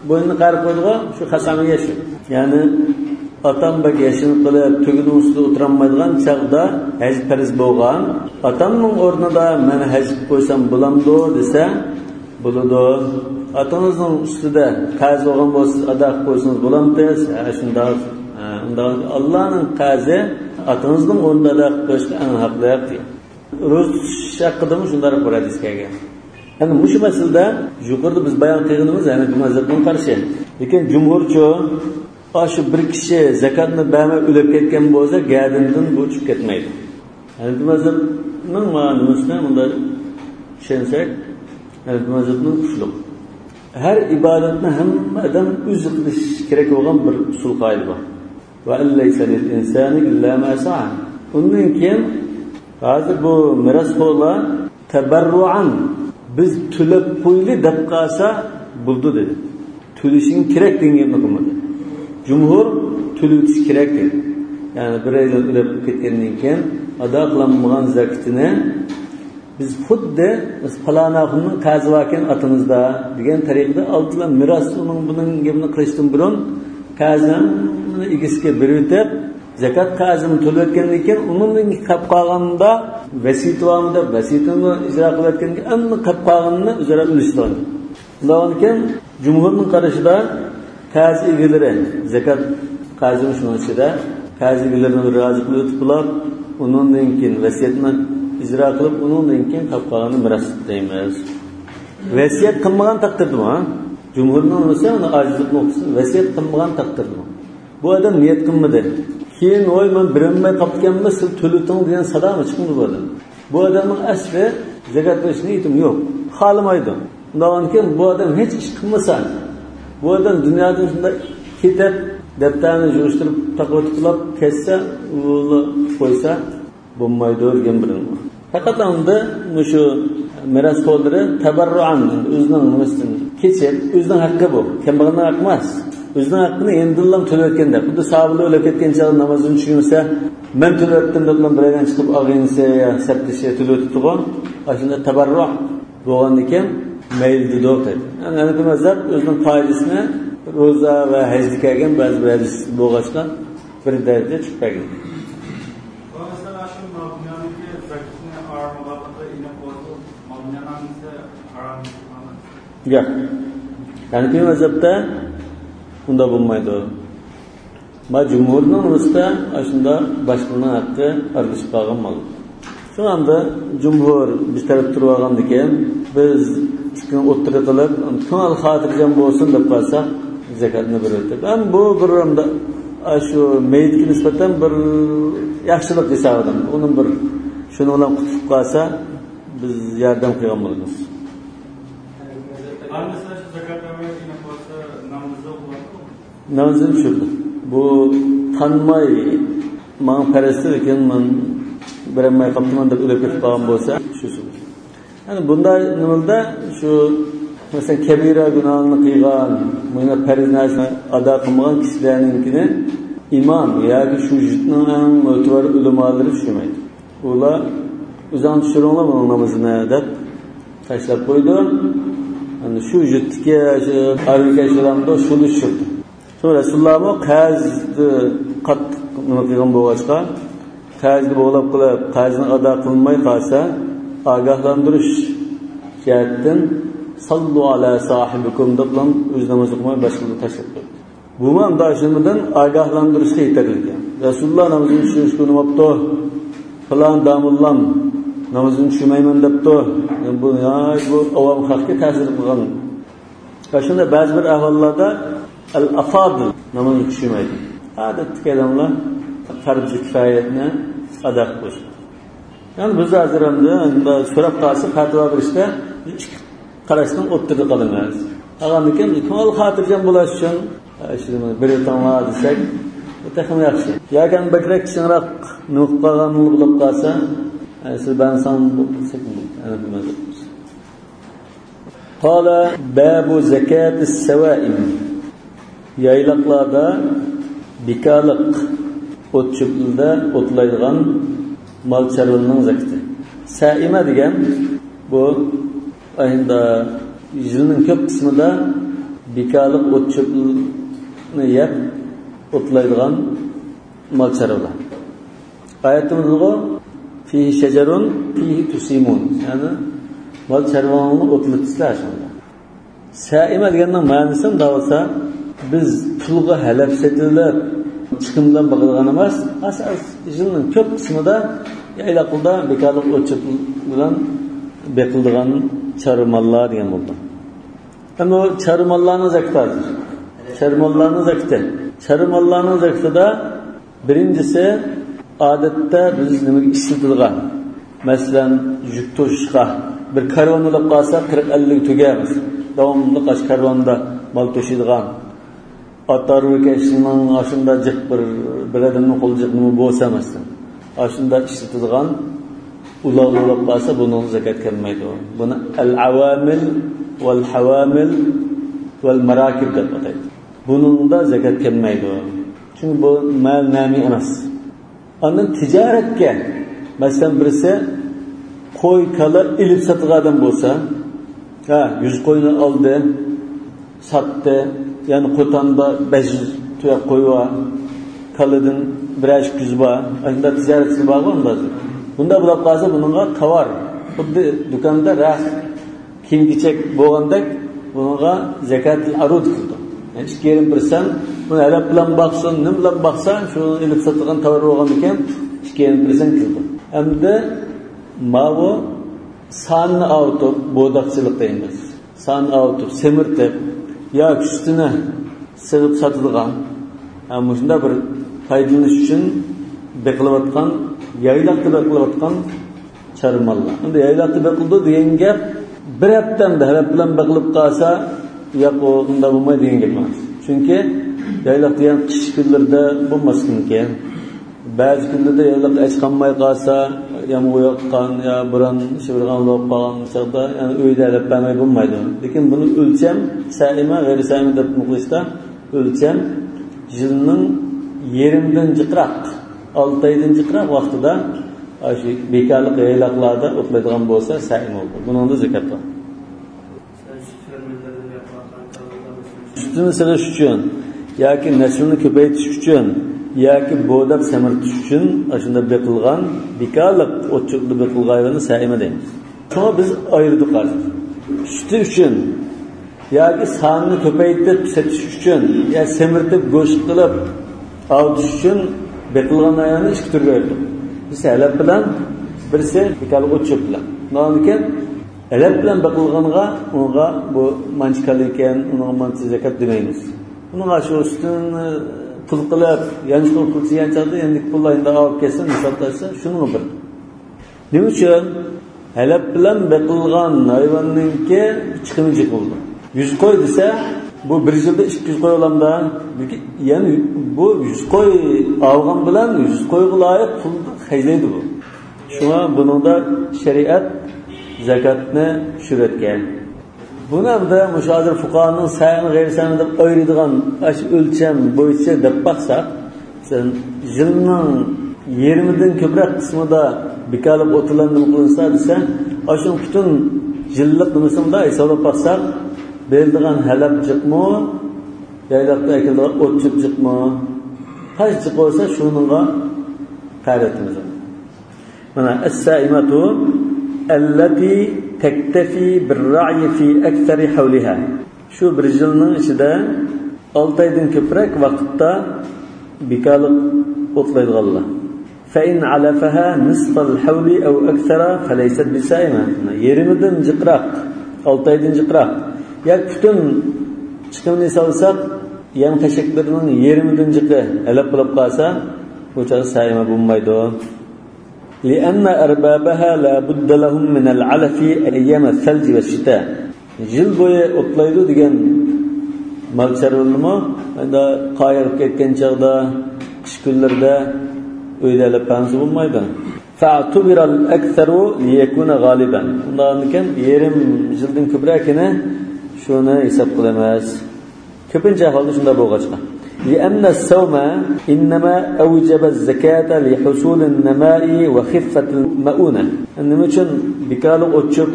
بوينىنى قايرىپ قويدىغۇ، شۇ خەسەمگە ياشىنىپ. يەنى، ئاتام بەك ياشىنىپ قېلىپ، تۆگىنىڭ ئۈستىدە ئولتۇرالمايدىغان چاغدا ھەج پەرز بولغان. ئاتامنىڭ ئورنىدا مەن ھەج قىلىپ قويسام بولامدۇ دېسە، بولىدۇ. ئاتىڭىزنىڭ ئۈستىدە قەرز بولغان بولسا، سىز ئادا قىلىپ قويسىڭىز بولامتى؟ ھە، شۇنداق. ھە، ئۇنداق ئاللانىڭ قەرزى ئاتىڭىزنىڭ ئورنىدا ئادا قىلىپ قويۇشقا ئەڭ ھەقلىق، دېگەن. روزا تۇتۇش ھەققىدىمۇ شۇنداق بىر ھەدىس كەلگەن. يەنى مۇشۇ مەسىلىدە يۇقىرىدا بىز بايان قىلغىنىمىز ھەنەفىي مەزھەپنىڭ قارىشى. لېكىن جۇمھۇرچۇ، ئاشۇ بىر كىشى زاكاتنى بەرمەي ئۆلۈپ كەتكەن بولسا، گەدىنىدىن بۇ چۈشۈپ كەتمەيدۇ. ھەنەفىي مەزھەپنىڭ مانا نېمىسىنى مۇنداق چۈشەنسەك، ھەنەفىي مەزھەپنىڭ كۈچلۈك. ھەر ئىبادەتنى ھەممە ئادەم ئۆزى قىلىش كېرەك بولغان بىر ئۇسۇل قائىدە بار. «وأن ليس للإنسان إلا ما سعى». ئۇندىن كېيىن ھازىر بۇ مىراسخورلار تەبەررۇئەن، «بىز تۆلەپ قويىلى» دەپ قالسا بولىدۇ دېدى. تۆلىشىڭ كېرەك دېگەن گەپنى قىلمىدى. جۇمھۇر تۆلىۋېتىش كېرەك دېدى. يەنى بىرەيلەن ئۆلۈپ كەتكەندىن كېيىن ئادا قىلالمىغان زاكىتىنى بىز خۇددى، بىز پالان ئاخۇننىڭ قەرزى باركەن ئاتىمىزدا دېگەن تەرىقىدە ئالدىلا مىراس ئۇنىڭ بۇنىڭ گېپىنى قىلىشتىن بۇرۇن قەرزنى ئىگىسىگە بېرىۋېتىپ، زاكات قەرزىنى تۆلەۋەتكەندىن كېيىن، ئۇنىڭدىن كېيىن قېلىپ قالغاندا ۋەسىيىتى بارمۇ دەپ، ۋەسىيىتىنى ئىجرا قىلىۋەتكەندىن كېيىن، ئەمدى قېلىپ قالغىنىنى ئۆزئارا ئۈلۈشىدىغان. شۇنداق ئىكەن، جۇمھۇرنىڭ قارىشىدا قەرز ئىگىلىرى، زاكات قەرزىمۇ شۇنىڭ ئىچىدە، قەرز ئىگىلىرىنى بىر رازى قىلىۋېتىپ بولۇپ، ئۇنىڭدىن كېيىن ۋەسىيەتنى ئىجرا قىلىپ، ئۇنىڭدىن كېيىن قاپقالغاننى مىراس دەيمىز. ۋەسىيەت قىلمىغان تەقدىردىمۇ، ھە؟ جۇمھۇرنىڭ نېمىسى، ئۇنى ئاجىزلىق نۇقتىسى، ۋەسىيەت قىلمىغان تەقدىردىمۇ. بۇ ئادەم نىيەت قىلمىدى. كېيىن، ۋاي، مەن بېرەلمەي قاپتىكەنمەن، سىز تۆلىتىڭ دېگەن سادامۇ چىقمىدى بۇ ئادەم. بۇ ئادەمنىڭ ئەسلى زاكات بېرىش نىيىتىمۇ يوق. خالىمايدۇ. ئۇنداقكەن بۇ ئادەم ھېچ ئىش قىلمىسا، بۇ ئادەم دۇنيادىن شۇنداق كېتىپ، دەپتەرنى يىغىشتۇرۇپ، تاقىۋېتىپ قىلىپ كەتسە، ئۇلا قويسا بولمايدۇ دېگەن بىر نېمە. پەقەت ئەمدى مۇشۇ مىراسخورلىرى تەبەررۇئەن، ئۆزىنىڭ نېمىسىدىن كېچىپ، ئۆزىنىڭ ھەققى بۇ، كەمبەغەلنىڭ ھەققى ئەمەس. ئۆزىنىڭ ھەققىنى ئېنىدىنلا تۆلەۋەتكەندەك. خۇددى ساھابىلەر ئۆلۈپ كەتكەن چاغدا نامازدىن چۈشمىسە، مەن تۆلەۋەتتىم دەپلا بىرەيلەن چىقىپ ئاغىنىسى يا سەپدىشى تۆلىۋېتىپتىغۇ. ئاشۇنداق تەبەررۇ بولغاندىكىن مەيلى دېدۇق دەيدۇ. يەنى ھەنەفىي مەزھەپ ئۆزىنىڭ قائىدىسىنى روزا ۋە ھەجدە كەلگەن بەزى بىر ھەدىس بولغاچقا بىر دەرىجىدە چىقىپ بەرگەن. مەسىلەن، شۇ مال دۇنيانىڭكى زاكىتىنى ھارام ھالاللىقى ئېنىق بولسا، مال دۇنيانىڭ ھەممىسى ھارام. ياق. ھەنەفىي مەزھەپتە ئۇنداق بولمايدۇ. ما جۇمھۇرنىڭ نېمىسىدە ئاشۇنداق باشقىنىڭ ھەققى ئارىلىشىپ قالغان مال. شۇڭا ئەمدى جۇمھۇر بىر تەرەپتە تۇرۇۋالغاندىكىن، بىز ئىككىنى ئوتتۇرىغا قىلىپ، كۆڭۈل خاتىرجەم بولسۇن دەپ قالساق، زاكاتنى بېرىۋېتىپ. ھەم بۇ بىر ئەمدى ئاشۇ مېيىتكە نىسبەتەن بىر ياخشىلىق ھېسابىدىن. ئۇنىڭ بىر شۇنىڭ بىلەن قۇتۇلۇپ قالسا، بىز ياردەم قىلغان بولىمىز. ئەمدى سىلەر شۇ زاكات بەرمەي قېلىپ قالسا، نامىزى بولىدۇ. نامىزىنى چۈشۈردى. بۇ تانماي، ماڭا پەرز، لېكىن مەن بېرەلمەي قاپتىمەن دەپ ئۆلۈپ كېتىپ قالغان بولسا، شۇ سۆز. يەنى بۇنداق نېمىلەردە شۇ، مەسىلەن، كەبىرە گۇناھنى قىلغان، مۇشۇنداق پەرز نەرسىنى ئادا قىلمىغان كىشىلەرنىڭكىنى ئىمام ياكى شۇ يۇرتنىڭ ئەڭ مۆتىۋەر ئۆلىمالىرى چۈشۈرمەيدۇ. ئۇلار، «ئۆزۈڭ چۈشۈرۈڭلار بۇنىڭ نامىزىنى» دەپ تاشلاپ قويىدۇ. يەنى شۇ يۇرتتىكى شۇ ئارىكەش بولامدۇ، شۇنى چۈشۈردى. شۇ رەسۇلۇللامۇ قەرزنى قاتتىق نېمە قىلغان بولغاچقا، قەرزگە بوغلاپ قېلىپ، قەرزنى ئادا قىلماي قالسا، ئاگاھلاندۇرۇش جەھەتتىن «ساللۇ ئالا ساھىبىكۇم» دەپلا ئۆزى ناماز ئوقۇماي باشقىلارغا تاشلاپ قويدى. بۇمۇ ئەمدى شۇنىڭ بىلەن ئاگاھلاندۇرۇشقا يېتەرلىك. رەسۇلۇللا نامىزىنى چۈشۈرۈشكە ئۇنىماپتۇ. پىلان داموللام نامىزىنى چۈشۈرمەيمەن دەپتۇ. بۇ، يا، بۇ ئاۋام خەلققە تەسىر قىلغان. شۇنداق بەزى بىر ئەھۋاللاردا ئەل ئافاضىل نامىزىنى چۈشۈرمەيدۇ. ئادەتتىكى ئادەملەر پەرزى كىپايەتنى ئادا قىلىش. يەنى بىز ھازىر ئەمدى سوراپ قالسا، پەتىۋا بېرىشتە ئىككى قاراشنىڭ ئوتتۇرىدا قالىمىز. قالغاندىكىن كۆڭۈل خاتىرجەم بولۇش ئۈچۈن، «ئە، شۇنى بېرىۋېتىڭلار» دېسەك، بۇ تېخىمۇ ياخشى. ياكى بەكرەك كىچىكرەك نېمە قىلىپ قالغان بولۇپ قالسا، «ئە، سىز بەرمىسەڭ» دېسەك، ئەنە بىلمەيدۇ. قال باب زكاة السوائم. يايلاقلاردا بىكارلىق، ئوت-چۆپلىرىدە ئوتلايدىغان مال-چارۋىلارنىڭ زاكىتى. سائىمە دېگەن بۇ ئايندا يىلنىڭ كۆپ قىسمىدا بىكارلىق ئوت-چۆپنى يەپ ئوتلايدىغان مال-چارۋىلار. ئايەتتە بۇ، فيه شجر فيه تسيمون. يەنى مال-چارۋاڭلارنى ئوتلىتىسىلەر شۇندا. سەئىمە دېگەننىڭ مەنىسى مۇنداق بولسا، بىز پۇلغا ھەلەپ سېتىلىپ، چىقىم بىلەن باقىدىغان ئەمەس، ئاساس يىلنىڭ كۆپ قىسمىدا يايلاقلىدا بىكارلىق ئوت-چۆپ بىلەن بېقىلىدىغان چارۋا ماللار دېگەن بولىدۇ. ئەمما چارۋا ماللارنىڭ زەكىتى ھازىر. چارۋا ماللارنىڭ زەكىتى. چارۋا ماللارنىڭ زەكىتىدە بىرىنچىسى، ئادەتتە بىز نېمىگە ئىشلىتىدىغان، مەسىلەن، يۈك توشۇشقا، بىر كارۋان بولۇپ قالسا، قىرىق ئەللىك تۈگەمىز. داۋاملىق ئاشۇ كارۋاندا مال توشۇيدىغان. ئات ھارۋىكەشنىڭ ئاشۇنداق جىق بىر، بىر ئادەمنىڭ قولى جىق نېمە بولسا، مەسىلەن، ئاشۇنداق ئىشلىتىدىغان ئۇلاغ بولۇپ قالسا، بۇنىڭغا زاكات كەلمەيدۇ. بۇنى ئەل-ئاۋامىل ۋەل-ھاۋامىل ۋەل-ماراكىب دەپ ئاتايدۇ. بۇنىڭدا زاكات كەلمەيدۇ. چۈنكى بۇ مال نامى ئەمەس. ئاندىن تىجارەتكە، مەسىلەن، بىرسى قوي، كالا ئېلىپ ساتىدىغان ئادەم بولسا، ھە، يۈز قوينى ئالدى، ساتتى، يەنى قوتاندا بەش يۈز تۈيە قوي بار، كالىدىن بىرەر ئىككى يۈز بار، ئاشۇنداق تىجارەتچىلەر بارغۇ ئۇنداق. بۇنداق بولۇپ قالسا، بۇنىڭغا تاۋار، خۇددى دۇكاندا رەخت، كىيىم-كېچەك بولغاندەك، بۇنىڭغا زەكاتۇل ئارۇد كىرىدۇ. يەنى ئىككى يېرىم پىرسەنت، بۇنى ھەلەپ بىلەن باقسۇن، نېمە بىلەن باقسا، شۇ ئېلىپ ساتىدىغان تاۋار بولغاندىكىن، ئىككى يېرىم پىرسەنت كىرىدۇ. ئەمدى ماۋۇ سانىنى ئاۋۇتۇپ، بوداقچىلىق دەيمىز. سانىنى ئاۋۇتۇپ، سېمىرتىپ ياكى سۈتىنى سېغىپ ساتىدىغان، ھە، مۇشۇنداق بىر پايدىلىنىش ئۈچۈن بېقىلىۋاتقان، يايلاقتا بېقىلىۋاتقان چارۋا ماللار. ئەمدى يايلاقتا بېقىلىدۇ دېگەن گەپ، بىر ھەپتە ئەمدى ھەلەپ بىلەن بېقىلىپ قالسا، ياق، ئۇ ئۇنداق بولمايدۇ دېگەن گەپ ئەمەس. چۈنكى يايلاق دېگەن قىش كۈنلىرىدە بولماسلىقى مۇمكىن. بەزى كۈنلەردە يايلاق ئاچ قالماي قالسا، يامغۇر ياغقان يا بوران شىۋىرغان بولۇپ قالغان چاغدا، يەنى ئۆيدە ھەلەپ بەرمەي بولمايدۇ. لېكىن بۇنى ئۆلچەم، سەئىمە، غەيرىي سەئىمە دەپ قىلىشتا، ئۆلچەم يىلنىڭ يېرىمدىن جىقراق، ئالتە ئايدىن جىقراق ۋاقتىدا، ئاشۇ بىكارلىق يايلاقلاردا ئوتلايدىغان بولسا، سەئىمە بولىدۇ. بۇنىڭدا زاكات بار. سۈتىنى سېغىش ئۈچۈن ياكى نەسلىنى كۆپەيتىش ئۈچۈن ياكى بوداپ سەمرىتىش ئۈچۈن ئاشۇنداق بېقىلغان، بىكارلىق ئوت-چۆپتە بېقىلغان ھايۋاننى سەئىمە دەيمىز. شۇڭا بىز ئايرىدۇق ھازىر. سۈتى ئۈچۈن ياكى سانىنى كۆپەيتىپ سېتىش ئۈچۈن يا سەمرىتىپ گۆش قىلىپ ئاۋۇتۇش ئۈچۈن بېقىلغان ھايۋاننى ئىككى تۈرگە ئايرىدۇق. بىرسى ھەلەپ بىلەن، بىرسى بىكارلىق ئوت-چۆپ بىلەن. ئۇنىڭدىن ھەلەپ بىلەن بېقىلغانغا، ئۇنىڭغا بۇ مانچە كالا ئىكەن، ئۇنىڭغا مانچە زاكات دېمەيمىز. ئۇنىڭغا شۇ سۈتىنى پۇل قىلىپ، يانچۇقىغا پۇل سىيغان چاغدا يەنىكى پۇللار ئەمدى ئاۋۇپ كەتسە، ھېسابلاشسا، شۇنىڭغا بىر. نېمە ئۈچۈن؟ ھەلەپ بىلەن بېقىلغان ھايۋاننىڭكى چىقىمى جىق بولىدۇ. يۈز قوي دېسە، بۇ بىر يىلدا ئىككى يۈز قوي ئالامدا؟ يەنى بۇ يۈز قوي ئالغان بىلەن يۈز قويغا لايىق پۇل خەجلەيدۇ بۇ. شۇڭا بۇنىڭدا شەرىئەت زاكاتنى چۈشۈرۈۋەتكەن. بۇنى ئەمدى مۇشۇ ھازىر فۇقاھانىڭ سەئىمە، غەيرىي سەئىمە دەپ ئايرىيدىغان ئاشۇ ئۆلچەم بويىچە دەپ باقساق، مەسىلەن، يىلنىڭ يېرىمىدىن كۆپرەك قىسمىدا بىكارلىق ئوتلىرىنى نېمە قىلىنسا دېسە، ئاشۇ پۈتۈن يىللىق نېمىسىنى مۇنداق ھېسابلاپ باقساق، بېرىلىدىغان ھەلەپ جىقمۇ، يايلاقتا ئەكېلىدىغان ئوت-چۆپ جىقمۇ، قايسى جىق بولسا شۇنىڭغا قەرز ئېتىمىز. مانا، السائمة التي تكتفي بالرعي في أكثر حولها. شۇ بىر يىلنىڭ ئىچىدە ئالتە ئايدىن كۆپرەك ۋاقىتتا بىكارلىق ئوتلايدىغانلار. فإن علفها نصف الحول أو أكثر فليست بسائمة. يېرىمىدىن جىقراق، ئالتە ئايدىن جىقراق ياكى پۈتۈن چىقىمىنى سالساق، يەم خەشەكلىرىنىڭ يېرىمىدىن جىقى ھەلەپ بولۇپ قالسا، بۇ چاغدا سائىمە بولمايدۇ. لأن أربابها لا بد لهم من العلف أيام الثلج والشتاء. يىل بويى ئوتلايدۇ دېگەن مال چارۋىلىرىمۇ، ھەتتا قار يېغىپ كەتكەن چاغدا، قىش كۈنلىرىدە ئۆيدە ھەلەپ بەرمىسە بولمايدۇ. فاعتبر الأكثر ليكون غالبا. ئۇنداقكەن يېرىم يىلدىن كۆپرەكىنى شۇنى ھېساب قىلىمىز. كۆپىنچە ئەھۋالدا شۇنداق بولغاچقا. لأن الصوم إنما أوجب الزكاة لحصول النماء وخفة المؤونة. نېمە ئۈچۈن بىكارلىق ئوت چۆپ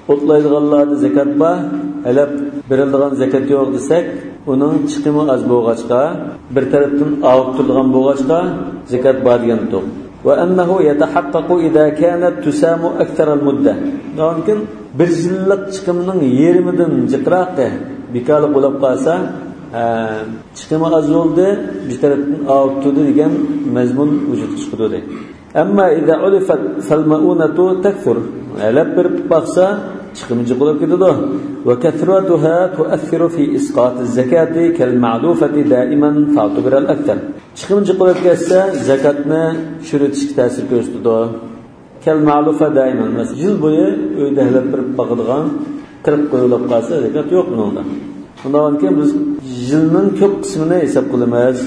ئوتلايدىغانلاردا زەكات بار، ھەلەپ بېرىلىدىغان زەكات يوق دېسەك، ئۇنىڭ چىقىمى ئاز بولغاچقا، بىر تەرەپتىن ئاۋۇپ تۇرىدىغان بولغاچقا، زەكات بار دېگەنتۇق. وأنه يتحقق إذا كانت تسام أكثر المدة. لېكىن بىر يىللىق چىقىمنىڭ يېرىمىدىن جىقراقى بىكارلىق بولۇپ قالسا، ھە، چىقىمى ئاز بولدى، بىر تەرەپتىن ئاۋۇپ تۇردى دېگەن مەزمۇن ۋۇجۇدقا چىقىدۇ دەيدۇ. أما إذا علفت فالمؤونة تكثر. ھەلەپ بېرىپ باقسا، چىقىمى جىق بولۇپ كېتىدۇ. وكثرتها تؤثر في إسقاط الزكاة كالمعلوفة دائما فاعتبر الأكثر. چىقىمى جىق بولۇپ كەتسە، زەكاتنى چۈشۈرۈۋېتىشكە تەسىر كۆرسىتىدۇ. كالمعلوفة دائما. مەسىلەن، يىل بويى ئۆيدە ھەلەپ بېرىپ باقىدىغان قىرىق قوي بولۇپ قالسا، زەكات يوق بۇنىڭدا. ئۇنداق بولغانكەن، بىز يىلنىڭ كۆپ قىسمىنى ھېساب قىلىمىز.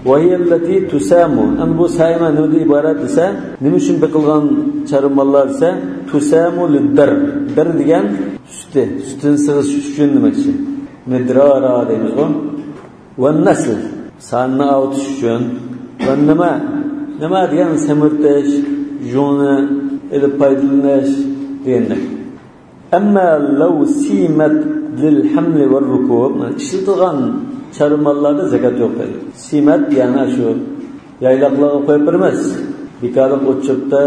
وهي التي تسام. ئەمما بۇ سائىمە نېمىدىن ئىبارەت دېسە، نېمە ئۈچۈن بېقىلغان چارۋا ماللار دېسە، تسام للدر. دەر دېگەن سۈتى، سۈتىنى سىغىش ئۈچۈن دېمەكچى. مدرارا دەيمىزغۇ. والنسل، ساننى ئاۋۇتۇش ئۈچۈن. والنماء، نما دېگەن سەمرىتىش، يۇڭنى ئېلىپ پايدىلىنىش دېگەندەك. أما لو سيمت للحمل والركوب، ئىشلىتىدىغان چارۋا ماللاردا زەكات يوق دەيدۇ. سيمت، يەنى شۇ يايلاقلارغا قويۇپ بېرىمىز. بىكارلىق ئوت چۆپتە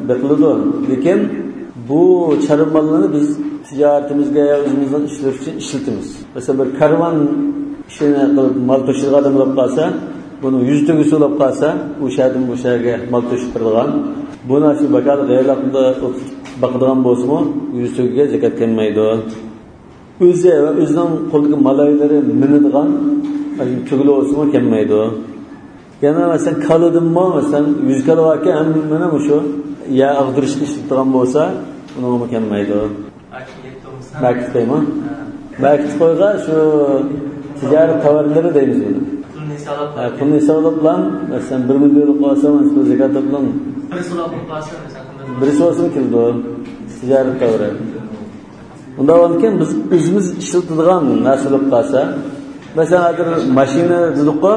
بېقىلىدۇ. لېكىن بۇ چارۋا ماللىرىنى بىز تىجارىتىمىزگە يا ئۆزىمىزنىڭ ئىشلىرى ئۈچۈن ئىشلىتىمىز. مەسىلەن، بىر كارۋان ئىشىنى قىلىپ مال توشۇيدىغان ئادەم بولۇپ قالسا، بۇنىڭ يۈز تۆگىسى بولۇپ قالسا، ئۇ شەھەردىن بۇ شەھەرگە مال توشۇپ بېرىدىغان. بۇنى شۇ بىكارلىق يايلاقلاردا باقىدىغان بولسىمۇ، يۈز تۆگىگە زەكات كەلمەيدۇ. ئۆزى ۋە ئۆزىنىڭ قولىدىكى مالايلىرى مىنىدىغان تۆگىلەر بولسىمۇ كەلمەيدۇ. يەنە مەسىلەن، كالىدىنمۇ، مەسىلەن، يۈز كالا باركەن، ھەممىنى مۇشۇ يەر ئاغدۇرۇشقا ئىشلىتىدىغان بولسا، ئۇنىڭغىمۇ كەلمەيدۇ. مەكىت دەيمۇ؟ مەكىت قويغا شۇ تىجارەت تاۋارلىرى دەيمىز بۇنى. پۇلنى ھېسابلاپ، ھە، پۇلنى ھېسابلاپ بىلەن، مەسىلەن، بىر مىليون بولۇپ قالسا، مانا شۇ زاكات بىلەن. بىر سوراپ قالسا، مەسىلەن، بىرسى بولسىمۇ كېلىدۇ. تىجارەت تاۋىرى. ئۇنداق بولغاندىكىن بىز ئۆزىمىز ئىشلىتىدىغان نەرسە بولۇپ قالسا، مەسىلەن، ھازىر ماشىنا دېدۇققۇ،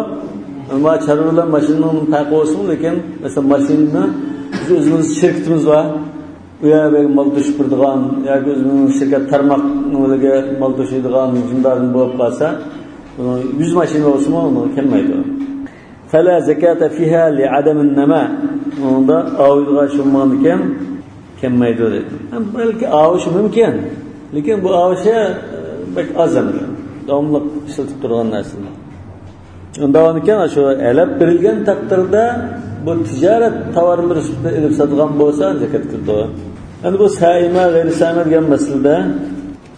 ئەمما چارۋا بىلەن ماشىنىنىڭ پەرقى بولسىمۇ، لېكىن مەسىلەن، ماشىنىنى بىز ئۆزىمىز شىركىتىمىز بار. ئۇ يەرگە مال توشۇپ بېرىدىغان ياكى ئۆزىمىزنىڭ شىركەت تارماقلىرىغا مال توشۇيدىغان شۇنداق بولۇپ قالسا، يۈز ماشىنا بولسىمۇ ئۇنىڭغا كەلمەيدۇ. فلا زكاة فيها لعدم النماء. ئۇنىڭدا ئاۋۇشىدىغان ئىش بولمىغاندىكىن كەلمەيدۇ دېدى. ھەم بەلكى ئاۋۇشى مۇمكىن، لېكىن بۇ ئاۋۇشى، ئە، بەك ئاز ئەمدى. داۋاملىق ئىشلىتىپ تۇرغان نەرسىنى. ئۇنداق ئىكەن، شۇ ھەلەپ بېرىلگەن تەقدىردە بۇ تىجارەت تاۋارلىرى سۈپىتىدە ئېلىپ ساتىدىغان بولسا، زاكات كېلىدۇ. ئەمدى بۇ سائىمە، غەيرىي سائىمە دېگەن مەسىلىدە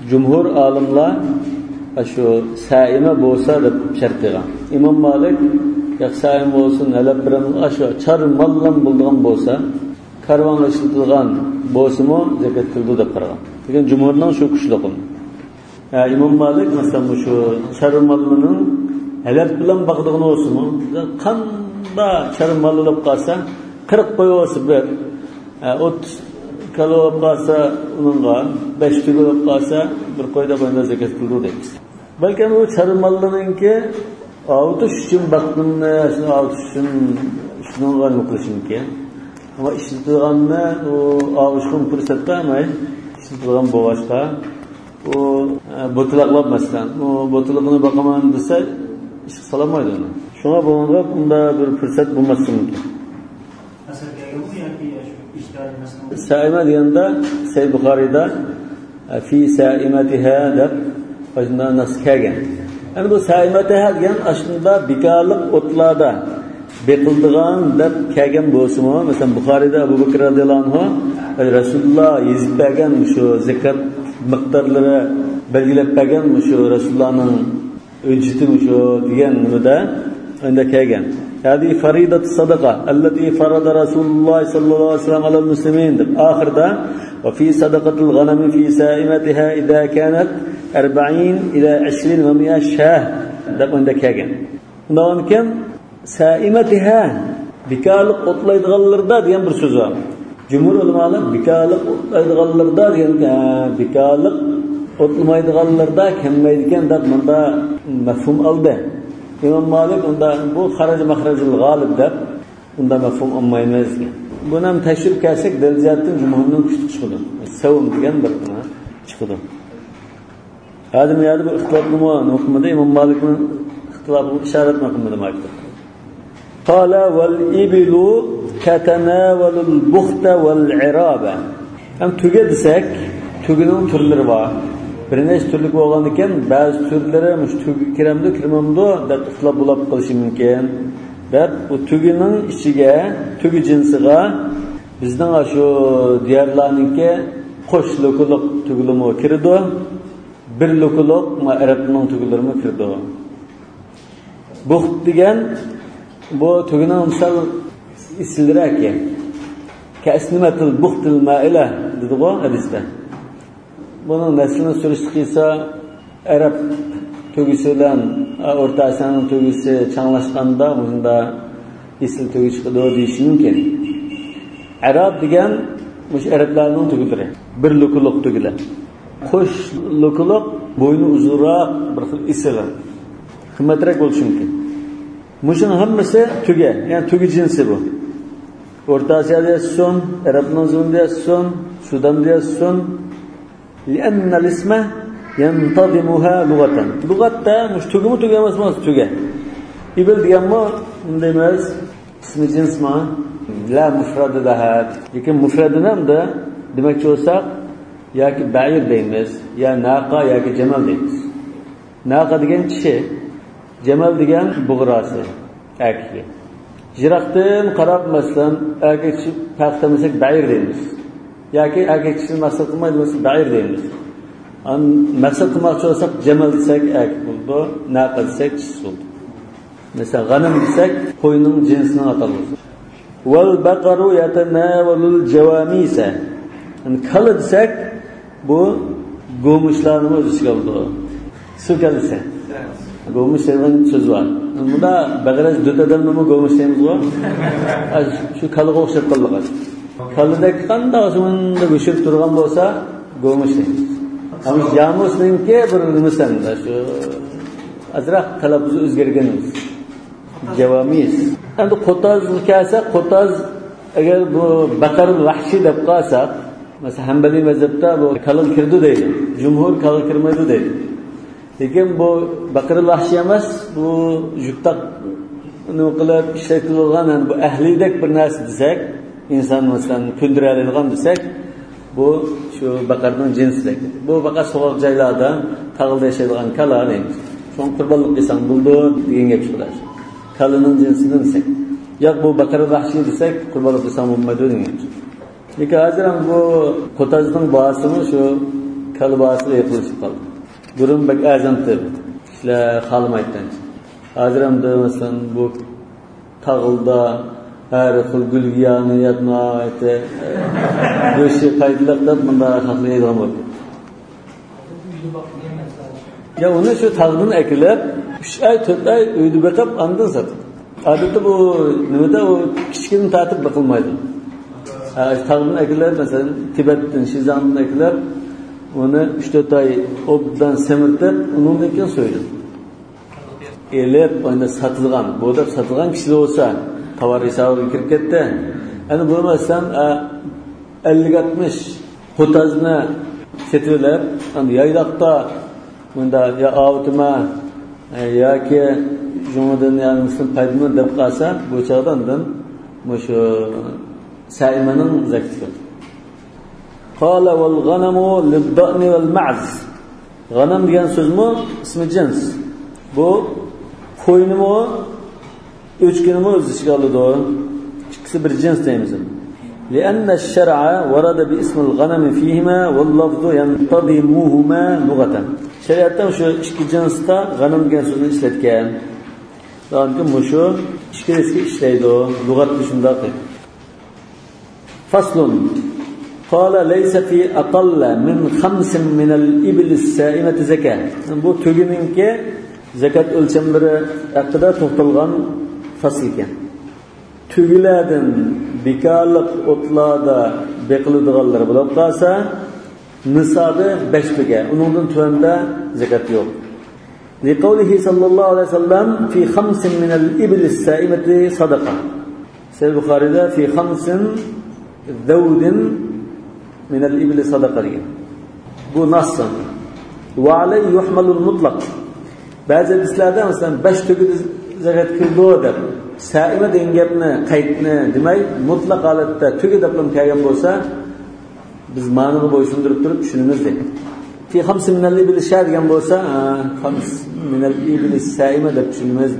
جۇمھۇر ئالىملار شۇ سائىمە بولسا دەپ شەرت قىلغان. ئىمام مالىك ياق سائىمە بولسۇن، ھەلەپ بېرىلگەن شۇ چارۋا ماللام بولىدىغان بولسا، كارۋانغا ئىشلىتىلغان بولسىمۇ زاكات كېلىدۇ دەپ قارىغان. لېكىن جۇمھۇرنىڭ شۇ كۈچلۈكى. ھە، ئىمام مالىك، مەسىلەن، مۇشۇ چارۋا ماللىنىڭ ھەلەپ بىلەن باقىدىغىنى بولسىمۇ، قانداق چارۋا ماللى بولۇپ قالسا، قىرىق قوي بولسا بىر، ھە، ئوتتۇز كالا بولۇپ قالسا، ئۇنىڭغا بەش تۈگە بولۇپ قالسا، بىر قويدا قويدا زاكات كېلىدۇ دەيمىز. بەلكىم ئۇ چارۋا ماللىنىڭكى ئاۋۇتۇش ئۈچۈن باققىنىنى، شۇنى ئاۋۇتۇش ئۈچۈن شۇنىڭغا نېمە قىلىشى مۇمكىن. ئەمما ئىشلىتىدىغاننى ئۇ ئاۋۇشقا پۇرسەت بەرمەي، ئىشلىتىدىغان بولغاچقا، ئۇ، ئە، بوتىلاقلاپ، مەسىلەن، ئۇ بوتىلىقىنى باقىمەن دېسە، ئىشقا سالالمايدۇ ئۇنى. شۇڭا بۇنىڭغا ئۇنداق بىر پۇرسەت بولماسلىقى مۇمكىن. سائىمە دېگەندە سەھىھ بۇخارىيدا، في سائمتها دەپ ئاشۇنداق نەس كەلگەن. يەنى بۇ سائمتها دېگەن ئاشۇنداق بىكارلىق ئوتلاردا بېقىلىدىغان دەپ كەلگەن بولسىمۇ، مەسىلەن، بۇخارىيدا ئەبۇ بەكرى رەزىياللاھۇ ئەنھۇ، رەسۇلۇللا يېزىپ بەرگەن شۇ زەكات مىقدارلىرى، بەلگىلەپ بەرگەن شۇ رەسۇلۇللانىڭ ھۆججىتى مۇشۇ دېگەن نېمىدە، ئەندە كەلگەن. هذه فريضة الصدقة التي فرض رسول الله صلى الله عليه وسلم على المسلمين دەپ ئاخىرىدا، وفي صدقة الغنم في سائمتها إذا كانت أربعين إلى عشرين ومائة شاة دەپ ئەندە كەلگەن. ئۇنداق ئىكەن، سائمتها، بىكارلىق ئوتلايدىغانلىرىدا دېگەن بىر سۆز بار. جۇمھۇر ئۆلىمالار بىكارلىق ئوتلايدىغانلىرىدا دېگەن، ھە، بىكارلىق ئوتلىمايدىغانلىرىدا كەلمەيدىكەن دەپ مۇندا مەفھۇم ئالدى. ئىمام مالىك ئۇندا بۇ خەرەج مەخرەجىل غالىب دەپ، ئۇندا مەفھۇم ئالمايمىز دېگەن. بۇنى ھەم تەكشۈرۈپ كەلسەك، دەلىل جەھەتتىن جۇمھۇرنىڭ كۈچلۈك چىقىدۇ. سەۋم دېگەن بىر چىقىدۇ. ھازىر بۇ يەردە بۇ ئىختىلاپنىمۇ نېمە قىلمىدى، ئىمام مالىكنىڭ ئىختىلاپىغا ئىشارەتمۇ قىلمىدى ماكتۇب. قال: والإبل تتناول البخت والعراب. ھەم تۆگە دېسەك، تۆگىنىڭ تۈرلىرى بار. بىر نەچچە تۈرلۈك بولغاندىكىن، بەزى تۈرلىرى مۇشۇ تۆگىگە كىرەمدۇ، كىرمەمدۇ دەپ ئىختىلاپ بولۇپ قېلىشى مۇمكىن. دەپ، بۇ تۆگىنىڭ ئىچىگە، تۆگە جىنسىغا بىزنىڭ ئاشۇ دىيارلارنىڭكى قوش لوكىلىق تۆگىلىرىمۇ كىرىدۇ. بىر لوكىلىق، ما، ئەرەبنىڭ تۆگىلىرىمۇ كىرىدۇ. بۇخت دېگەن بۇ تۆگىنىڭ مىسال ئېسىلرەك. كأسنمة البخت المائلة دېدىغۇ ھەدىستە. بۇنىڭ نەسلىنى سۈرۈشتە قىلسا، ئەرەب تۆگىسى بىلەن ئورتا ئاسىيانىڭ تۆگىسى چاڭلاشقاندا، مۇشۇنداق ئېسىل تۆگە چىقىدۇ دېيىشى مۇمكىن. ئەراب دېگەن مۇشۇ ئەرەبلەرنىڭ تۆگىلىرى. بىر لوكىلىق تۆگىلەر. قوش لوكىلىق، بوينى ئۇزۇنراق، بىر خىل ئېسىل. قىممەترەك بولۇشى مۇمكىن. مۇشۇنىڭ ھەممىسى تۆگە، يەنى تۆگە جىنسى بۇ. ئورتا ئاسىيادا ياشىسۇن، ئەرەبنىڭ زېمىنىدا ياشىسۇن، سۇداندا ياشىسۇن. لأن الاسم ينتظمها لغة. لۇغەتتە مۇشۇ تۆگىمۇ تۆگە ئەمەسمۇ، تۆگە. ئىبىل دېگەنمۇ نېمە دەيمىز؟ ئىسمى جىنسمۇ؟ لا مۇفرەدە لەھە. لېكىن مۇفرەدىنى ئەمدى دېمەكچى بولساق، ياكى بەئىر دەيمىز، يا ناقا ياكى جەمەل دەيمىز. ناقا دېگەن چىشى، جەمەل دېگەن بۇغراسى، ئەركىكى. يىراقتىن قاراپ، مەسىلەن، ئەركەك چىشى پەرق قىلمىساق بەئىر دەيمىز. ياكى ئەركەك چىشىنى مەقسەت قىلمايدۇ بولسا بەئىر دەيمىز. ئەم، مەقسەت قىلماقچى بولساق جەمەل دېسەك ئەركىك بولىدۇ، ناقا دېسەك چىشى بولىدۇ. مەسىلەن، غەنىم دېسەك قوينىڭ جىنسىنىڭ ئاتالغۇسى. والبقر يتناول الجواميس. يەنى كالا دېسەك، بۇ گومۇشلارنىمۇ ئۆز ئىچىگە ئالىدۇ. سۇ كالىسى. گومۇش دەيدىغان سۆز بار. بۇندا بەغرەز دۆت ئادەمنىمۇ گومۇش دەيمىزغۇ. ئا، شۇ كالىغا ئوخشاپ قالىدىغان. كالىدەك قانداق شۇنداق گۆشۈرۈپ تۇرغان بولسا، گومۇش دەيمىز. ئەمما يامۇسنىڭكى بىر نېمىسى ئەمدى شۇ ئازراق تەلەپپۇزى ئۆزگەرگەن نېمىسى. جاۋامىس. ئەمدى قوتازغا كەلسەك، قوتاز ئەگەر بۇ بەقەرۇل ۋەھشىي دەپ قالساق، مەسىلەن، ھەنبەلىي مەزھەپتە بۇ كالىغا كىرىدۇ دەيدۇ. جۇمھۇر كالىغا كىرمەيدۇ دەيدۇ. لېكىن بۇ بەقەرۇل ۋەھشىي ئەمەس، بۇ جۈپتاق نېمە قىلىپ ئىشلەتكىلى بولغان، يەنى بۇ ئەھلىيدەك بىر نەرسە دېسەك، ئىنسان مەسىلەن كۆندۈرەلەيدىغان دېسەك، بۇ شۇ بەقەرنىڭ جىنسىدەك. بۇ پەقەت سوغۇق جايلاردا، تاغلىدا ياشايدىغان كالا دەيمىز. شۇڭا قۇربانلىق قىلساڭ بولىدۇ دېگەن گەپ شۇ. كالىنىڭ جىنسىدىن دېسەك. ياق، بۇ بەقەرە ۋەھشىي دېسەك، قۇربانلىق قىلساڭ بولمايدۇ دېگەن گەپ. لېكىن ھازىر ھەم بۇ قوتازنىڭ باھاسىمۇ شۇ كالا باھاسىغا يېقىنلىشىپ قالدى. بۇرۇن بەك ئەرزان ئىدى. كىشىلەر خالىمايتتى. ھازىر ھەمدە مەسىلەن بۇ تاغلىدا ھەر خىل گۈلگىياھنى يەپ ناھايىتى گۆشى پايدىلىق دەپ مۇنداق خەقلەر يەيدىغان بولدى. يا ئۇنى شۇ تاغدىن ئەكېلىپ، ئۈچ ئاي، تۆت ئاي ئۆيدە بېقىپ، ئاندىن ساتىدۇ. ئادەتتە بۇ نېمىدە ئۇ كىچىكىدىن تارتىپ بېقىلمايدۇ. ھە، تاغدىن ئەكېلىپ، مەسىلەن، تىبەتتىن، شىزاڭدىن ئەكېلىپ، ئۇنى ئۈچ تۆت ئاي ئوبدان سېمىرتىپ، ئۇنىڭدىن كېيىن سويىدۇ. ئېلىپ، ئەنە ساتىدىغان، بۇ دەپ ساتىدىغان كىشىلەر بولسا، تاۋار ھېسابىغا كىرىپ كەتتى. ئەنە بۇ مەسىلەن، ئە، ئەللىك ئاتمىش قوتازنى سېتىۋېلىپ، ئەنە يايلاقتا مۇندا يا ئاۋۇتىمەن، ئە، ياكى شۇنىڭدىن يەنە مۇشۇ پايدىلىنىمەن دەپ قالسا، بۇ چاغدا ئاندىن مۇشۇ سائىمەنىڭ زەكىتى كېلىدۇ. قال: والغنم للضأن والمعز. غەنەم دېگەن سۆزمۇ ئىسمى جىنس. بۇ قوينىمۇ، ئۆچكىنىمۇ ئۆز ئىچىگە ئالىدۇ. ئىككىسى بىر جىنس دەيمىز. لأن الشرع ورد باسم الغنم فيهما واللفظ ينتظمهما لغة. شەرىئەتتە شۇ ئىككى جىنستا غەنەم دېگەن سۆزنى ئىشلەتكەن. چۈنكى مۇشۇ ئىككىلىسىگە ئىشلەيدۇ. لۇغەتتە شۇنداق. فصل. قال: ليس في أقل من خمس من الإبل السائمة زكاة. بۇ تۆگىنىڭكى زاكات ئۆلچەملىرى ھەققىدە توختالغان فەسىل ئىكەن. تۆگىلەردىن بىكارلىق ئوتلاردا بېقىلىدىغانلىرى بولۇپ قالسا، نىسابى بەش تۆگە، ئۇنىڭدىن تۆۋەندە زاكات يوق. لقوله صلى الله عليه وسلم: في خمس من الإبل السائمة صدقة. سەھىھ بۇخارىيدا: في خمس ذود من الإبل صدقة دېگەن. بۇ ناس. وعليه يحمل المطلق. بەزى ھەدىسلەردە، مەسىلەن، بەش تۆگىدە زەكەت كىرىدۇ دەپ، سائىمە دېگەن گەپنى، قەيتنى دېمەي، مۇتلەق ھالەتتە تۆگە دەپلا كەلگەن بولسا، بىز مانىغا بويسۇندۇرۇپ تۇرۇپ چۈشىنىمىز دەيدۇ. في خمس من الإبل شاة دېگەن بولسا، ھە، خمس من الإبل السائمة دەپ چۈشىنىمىز.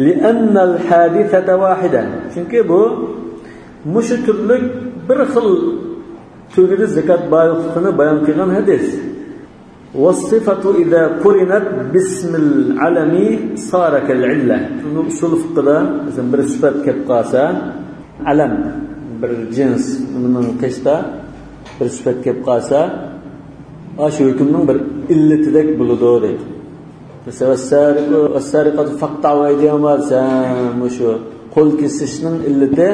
لأن الحادثة واحدة. چۈنكى بۇ مۇشۇ تۈرلۈك بىر خىل تۆگىدە زاكات بارلىقىنى بايان قىلغان ھەدىس. والصفة إذا قرنت باسم العلم صار كالعلة. بۇنى ئۇسۇل فىقھىدا، مەسىلەن، بىر سۈپەت كەپ قالسا، ئەلەم، بىر جىنس، نېمىنىڭ قېشىدا بىر سۈپەت كەپ قالسا، ئاشۇ ھۆكۈمنىڭ بىر ئىللىتىدەك بولىدۇ دەيدۇ. مەسىلەن، والسارق والسارقة فاقطعوا أيديهما دېسە، مۇشۇ قول كېسىشنىڭ ئىللىتى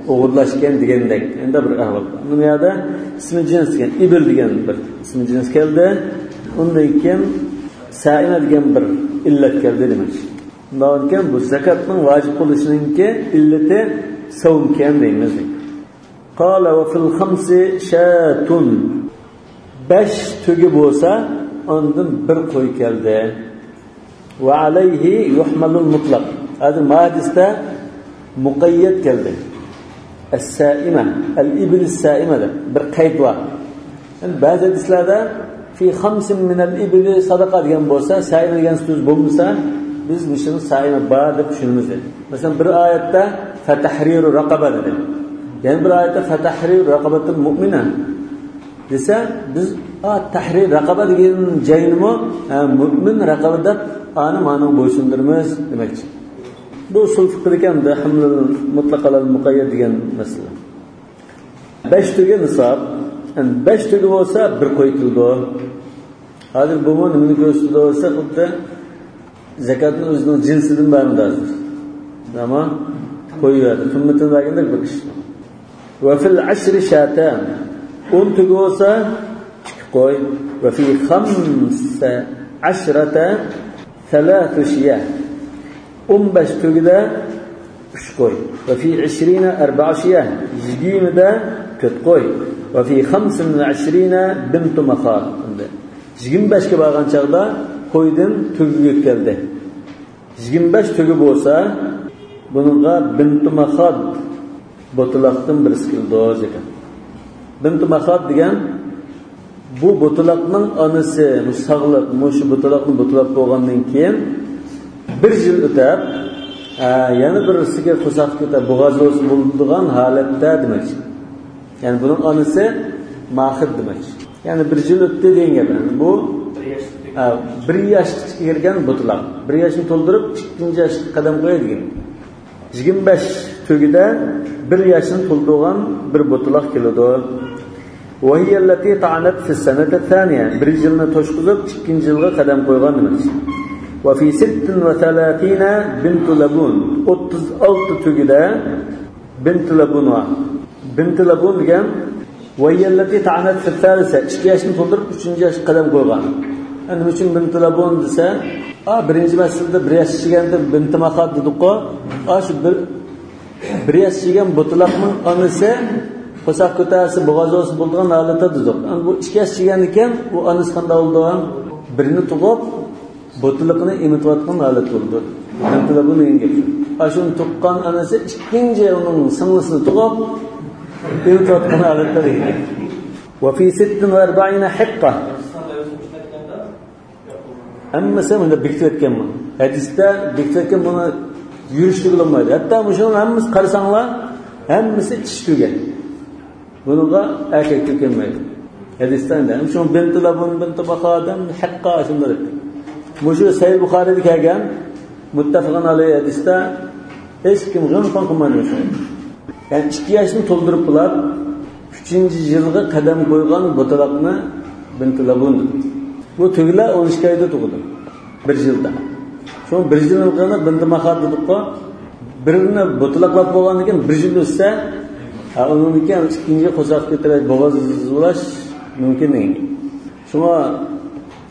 ئوغرىلاشكەن دېگەندەك. ئەمدى بىر ئەھۋال. بۇ يەردە ئىسمى جىنس دېگەن، ئىبىل دېگەن بىر ئىسمى جىنس كەلدى. ئۇندىن كېيىن سائىمە دېگەن بىر ئىللەت كەلدى دېمەك. شۇنداق ئىكەن، بۇ زاكاتنىڭ ۋاجىپ بولۇشىنىڭكى ئىللىتى ساۋۇمكەن دەيمىز. قال وفي الخمس شاة. بەش تۆگە بولسا، ئاندىن بىر قوي كەلدى. وعليه يحمل المطلق. ھازىر ما ھەدىستە مۇقەييەت كەلدى. السائمة، الإبل السائمة دەپ بىر قەيت بار. يەنى بەزى ھەدىسلەردە في خمس من الإبل صدقة دېگەن بولسا، سائىمە دېگەن سۆز بولمىسا، بىز مۇشۇنى سائىمە بار دەپ چۈشىنىمىز دەيدۇ. مەسىلەن، بىر ئايەتتە فتحرير رقبة دېدى. يەنە بىر ئايەتتە فتحرير رقبة مؤمنة دېسە، بىز، ئا، تەھرىر رەقەبە دېگەن جاينىمۇ، ئە، مۇئمىن رەقەبە دەپ، ئانى مانىڭ بويسۇندۇرىمىز دېمەكچى. بۇ ئۇسۇل فىقھىدىكى ھەمدە ھەملۇل مۇتلەق ئەلەل مۇقەييەت دېگەن مەسىلە. بەش تۆگە نىساب. ئەمدى بەش تۆگە بولسا، بىر قوي كېلىدۇ. ھازىر بۇمۇ نېمىنى كۆرسىتىدۇ دېسە، خۇددى زاكاتنىڭ ئۆزىنىڭ جىنسىدىن بەرمىدى ھازىر. ئەمما قويۇۋەردى. قىممىتىنى بەرگەندەك بىر ئىش. وفي العشر شاتان. ئون تۆگە بولسا، ئىككى قوي. وفي خمس عشرة ثلاث شياه. ئون بەش تۆگىدە ئۈچ قوي. وفي عشرين أربع شياه. يىگىرمىدە تۆت قوي. وفي خمس وعشرين بنت مخاض. يىگىرمە بەشكە بارغان چاغدا قويدىن تۆگىگە ئۆتكەلدى. يىگىرمە بەش تۆگە بولسا، بۇنىڭغا بىنتۇ ماخاد بوتىلاقتىن بىرسى كېلىدۇ زاكات. بىنتۇ ماخاد دېگەن بۇ بوتىلاقنىڭ ئانىسى، مۇشۇ ساغلىق، مۇشۇ بوتىلاقنى بوتىلاپ بولغاندىن كېيىن بىر يىل ئۆتەپ، ئە، يەنە بىرسىگە قورساق كۆتەپ بوغازى بولسا بولىدىغان ھالەتتە دېمەكچى. يەنى بۇنىڭ ئانىسى ماخىد دېمەكچى. يەنى بىر يىل ئۆتتى دېگەن گەپ. يەنى بۇ، ئە، بىر ياشقا كىرگەن بوتىلاق. بىر ياشنى تولدۇرۇپ، ئىككىنچى ياشقا قەدەم قوياي دېگەن. يىگىرمە بەش تۆگىدە بىر ياشنى تولدۇرغان بىر بوتىلاق كېلىدۇ. وهي التي طعنت في السنة الثانية. بىر يىلنى توشقۇزۇپ، ئىككىنچى يىلغا قەدەم قويغان دېمەكچى. وفي ست وثلاثين بنت لبون. ئوتتۇز ئالتە تۆگىدە بىنت لەبۇن بار. بىنت لەبۇن دېگەن، وهي التي طعنت في الثالثة، ئىككى ياشنى تولدۇرۇپ، ئۈچىنچى ياشقا قەدەم قويغان. ئە، نېمە ئۈچۈن بىنت لەبۇن دېسە، ئا، بىرىنچى مەسىلىدە بىر ياش ئىچىگەندە بىنت ماخاد دېدۇققۇ. ئا، شۇ بىر، بىر ياش ئىچىگەن بوتىلاقنىڭ ئانىسى قورساق كۆتەرسە، بوغاز بولسا بولىدىغان ھالەتتە دېدۇق. ئەمما بۇ ئىككى ياش ئىچىگەن ئىكەن، ئۇ ئانىسى قانداق بولىدۇ؟ بىرنى تۇغۇپ، بوتىلىقىنى ئېمىتىۋاتقان ھالەت بولىدۇ. بىنت لەبۇن دېگەن گەپ. ئاشۇنى تۇغقان ئانىسى ئىككىنچى ئۇنىڭ سىڭلىسىنى تۇغۇپ، ئېمىتىۋاتقان ھالەتتە دېگەن گەپ. وفي ست وأربعين حقة. ھەممىسى مۇنداق بېكىتىۋەتكەن بۇنى. ھەدىستە بېكىتىۋەتكەن، بۇنى يۈرۈشتۈرگىلى بولمايدۇ. ھەتتا مۇشۇنىڭ ھەممىسى قارىساڭلار، ھەممىسى ئىچى تۈگەن. بۇنىڭغا ئەركەك كۆرۈنمەيدۇ. ھەدىستە ئەمدى. شۇڭا بىنت لەبۇن، بىنت ماخاد، ھەققا شۇنداق دەيدۇ. مۇشۇ سەھىھ بۇخارىيدا كەلگەن مۇتتەپىقۇن ئەلەيھى ھەدىستە ھېچكىم غەم قىلمايدۇ شۇ. يەنى ئىككى ياشنى تولدۇرۇپ بولۇپ، ئۈچىنچى يىلغا قەدەم قويغان بوتىلاقنى بىنت لەبۇن دېدى. بۇ تۆگىلەر ئون ئىككى ئايدا تۇغىدۇ. بىر يىلدا. شۇڭا بىر يىلنى قىلغاندا بىنت ماخاد دېدۇققۇ، بىرنى بوتىلاقلاپ بولغاندىن كېيىن بىر يىل ئۆتسە، ھە، ئۇنىڭدىن كېيىن ئىككىنچى قورساق كۆتۈرۈپ بوغاز بولاش مۇمكىن دېگەن. شۇڭا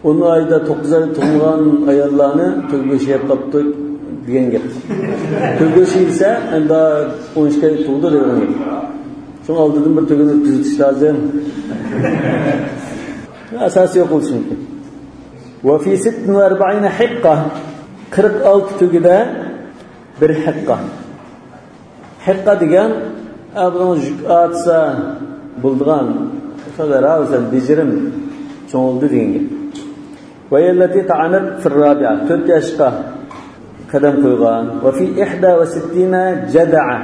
ئون ئايدا توققۇز ئاي تۇغمىغان ئاياللارنى تۆگە گۆشى يەپ قاپتۇ دېگەن گەپ. تۆگە گۆشى يېسە، ئەمدى ئون ئىككى ئاي تۇغدى دەيدىغان گەپ. شۇڭا ئالدىدىن بىر تۆگىنى تۈزىتىش لازىم. ئاساسى يوق بولۇشى مۇمكىن. وفي ست وأربعين حقة، قىرىق ئالتە تۆگىدە بىر ھەققە. ھەققە دېگەن، ئا، بۇنىڭ يۈك ئارتسا بولىدىغان، خەۋەر ئالسا بېجىرىم چوڭىيىدۇ دېگەن گەپ. وهي التي طعنت في الرابعة، تۆت ياشقا قەدەم قويغان. وفي إحدى وستين جذعة،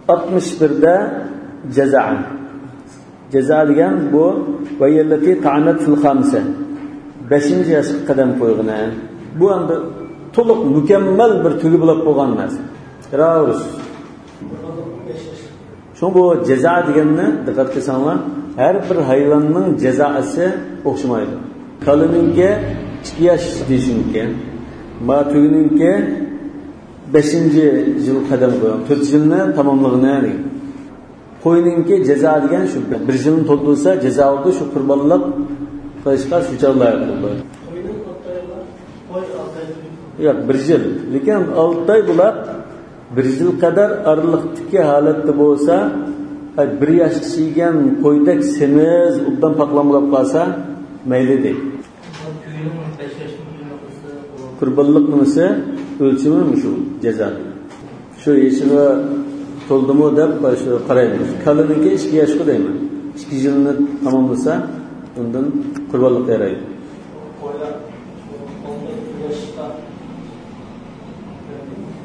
ئاتمىش بىردە جەزا. جەزا دېگەن بۇ، وهي التي طعنت في الخامسة، بەشىنچى ياشقا قەدەم قويغىنى. بۇ ئەمدى تولۇق مۇكەممەل بىر تۆگە بولۇپ بولغان نەرسە. راۋۇرۇس. شۇڭا بۇ جەزا دېگەننى دىققەت قىلساڭلار، ھەر بىر ھايۋاننىڭ جەزاسى ئوخشىمايدۇ. كالىنىڭكى ئىككى ياش دېيىشى مۇمكىن. ما تۆگىنىڭكى بەشىنچى يىل قەدەم قويغان، تۆت يىلنى تاماملىغىنى دېگەن. قوينىڭكى جەزا دېگەن شۇ بىر يىلنى تولدۇرسا، جەزا بولدى، شۇ قۇربانلىق قىلىشقا شۇ چاغ لايىق بولدى. ياق، بىر يىل. لېكىن ئالتە ئاي بولاپ، بىر يىل قەدەر ئارىلىقتىكى ھالەتتە بولسا، ئاي، بىر ياش كىشىگەن قويدەك سېمىز، ئوبدان پاقلان بولاپ قالسا، مەيلى دەيدۇ. قۇربانلىق نېمىسى، ئۆلچىمى مۇشۇ جەزا. شۇ يېشىغا تولدىمۇ دەپ، شۇ قارايمىز. كالىنىڭكى ئىككى ياشقا دەيمەن. ئىككى يىلنى تاماملىسا، ئۇندىن قۇربانلىق يارايدۇ.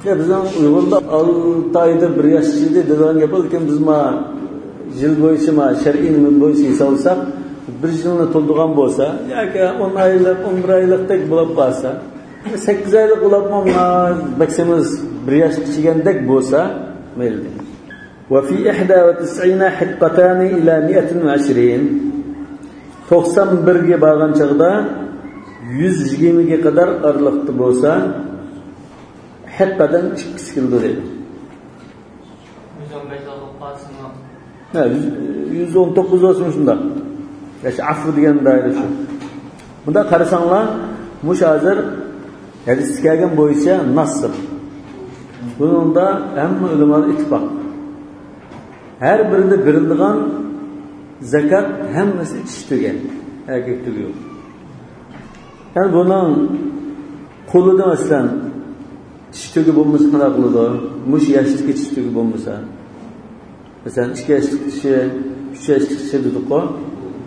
يا، بىزنىڭ ئۇيغۇردا ئالتە ئايدا بىر ياش چىقتى دەيدىغان گەپ بار، لېكىن بىز ما يىل بويىچە، ما شەرئىي نېمە بويىچە ھېسابلىساق، بىر يىلنى تولدۇرغان بولسا، ياكى ئون ئايلىق، ئون بىر ئايلىقتەك بولۇپ قالسا، سەككىز ئايلىق بولۇپمۇ، ما بەك سېمىز بىر ياش كىچىگەندەك بولسا، مەيلى. وفي إحدى وتسعين حقتان إلى مائة وعشرين. توقسان بىرگە بارغان چاغدا يۈز يىگىرمىگە قەدەر ئارىلىقتا بولسا، ھەققەدىن ئىككىسى كېلىدۇ دەيدۇ. يۈز ئون بەش بولۇپ قالسىمۇ؟ ھە، يۈز، يۈز ئون توققۇز بولسىمۇ شۇنداق. ياكى ئەفۇ دېگەن دائىرە شۇ. بۇنداق قارىساڭلار، مۇشۇ ھازىر ھەدىستە كەلگەن بويىچە ناس. بۇنىڭدا ھەممە ئۆلىمالار ئىتتىپاق. ھەر بىرىدە بېرىلىدىغان زاكات ھەممىسى چىشى تۆگە. ئەركەك تۆگە يوق. يەنى بۇنىڭ قولىدا، مەسىلەن، چىشى تۆگە بولمىسا قانداق قىلىدۇ؟ مۇشۇ ياشتىكى چىشى تۆگە بولمىسا. مەسىلەن، ئىككى ياشلىق چىشى، ئۈچ ياشلىق چىشى دېدۇققۇ.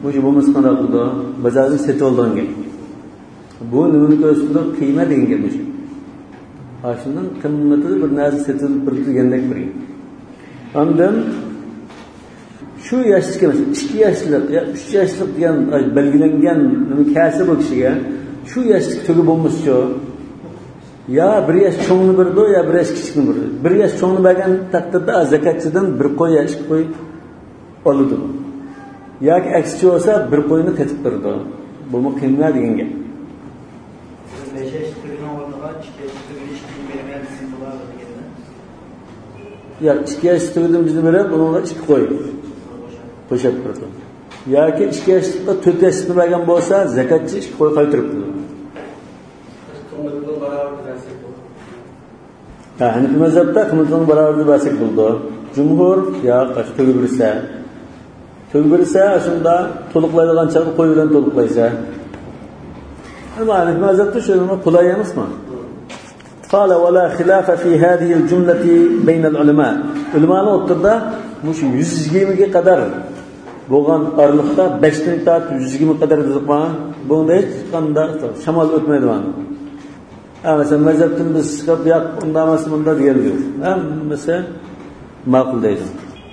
مۇشۇ بولمىسا قانداق قىلىدۇ؟ بازاردىن سېتىۋالىدىغان گەپ. بۇ نېمىنى كۆرسىتىدۇ؟ قىيمەت دېگەن گەپ مۇشۇ. ئاشۇنىڭ قىممىتىدا بىر نەرسە سېتىلىپ بېرىدۇ دېگەندەك بىر گەپ. ئاندىن شۇ ياشتىكى، مەسىلەن، ئىككى ياشلىق يا ئۈچ ياشلىق دېگەن بەلگىلەنگەن نېمە كەلسە بۇ كىشىگە، شۇ ياشتىكى تۆگە بولمىسىچۇ؟ يا بىر ياش چوڭنى بېرىدۇ، يا بىر ياش كىچىكنى بېرىدۇ. بىر ياش چوڭنى بەرگەن تەقدىردە، زاكاتچىدىن بىر قوي يا ئىككى قوي ئالىدۇ. ياكى ئەكسىچە بولسا، بىر قوينى قېتىپ بېرىدۇ. بۇمۇ قىيمەت دېگەن گەپ. بەش ياشلىق تۆگىنىڭ ئورنىغا ئىككى ياشلىق تۆگىنى ئىككى يىل بېرىمەن دېسىمۇ بولار دېگەندە. ياق، ئىككى ياشلىق تۆگىدىن بىزنى بېرىپ، ئۇنىڭغا ئىككى قوي قوشۇپ بېرىدۇ. ياكى ئىككى ياشلىققا تۆت ياشلىقنى بەرگەن بولسا، زاكاتچى ئىككى قوي قايتۇرۇپ بېرىدۇ. قىممىتىنىڭ باراۋىرىدە بەرسەك بولىدۇ. ھە، ھەنىفىي مەزھەپتە قىممىتىنىڭ باراۋىرىدە بەرسەك بولىدۇ. جۇمھۇر، ياق، ئاشۇ تۆگە بىرسە. تۆگە بىرسە، شۇندا تولۇقلايدىغان چاغدا قوي بىلەن تولۇقلايسەن. ئەمما ھەنىفىي مەزھەپتە شۇ قولاي ئەمەسمۇ؟ قال ولا خلاف في هذه الجملة بين العلماء. ئۆلىمانىڭ ئوتتۇرىدا مۇشۇ يۈز يىگىرمىگە قەدەر بولغان ئارىلىقتا، بەشتىن تارتىپ يۈز يىگىرمە قەدەر دېدۇقما، بۇنىڭدا ھېچقانداق شامال ئۆتمەيدۇ مانا. ھە، مەسىلەن، مەزھەپتىن بىز چىقىپ، ياق، ئۇنداق ئەمەس، مۇنداق دېگەن يوق. ھەممىسى ماقۇل دەيدۇ.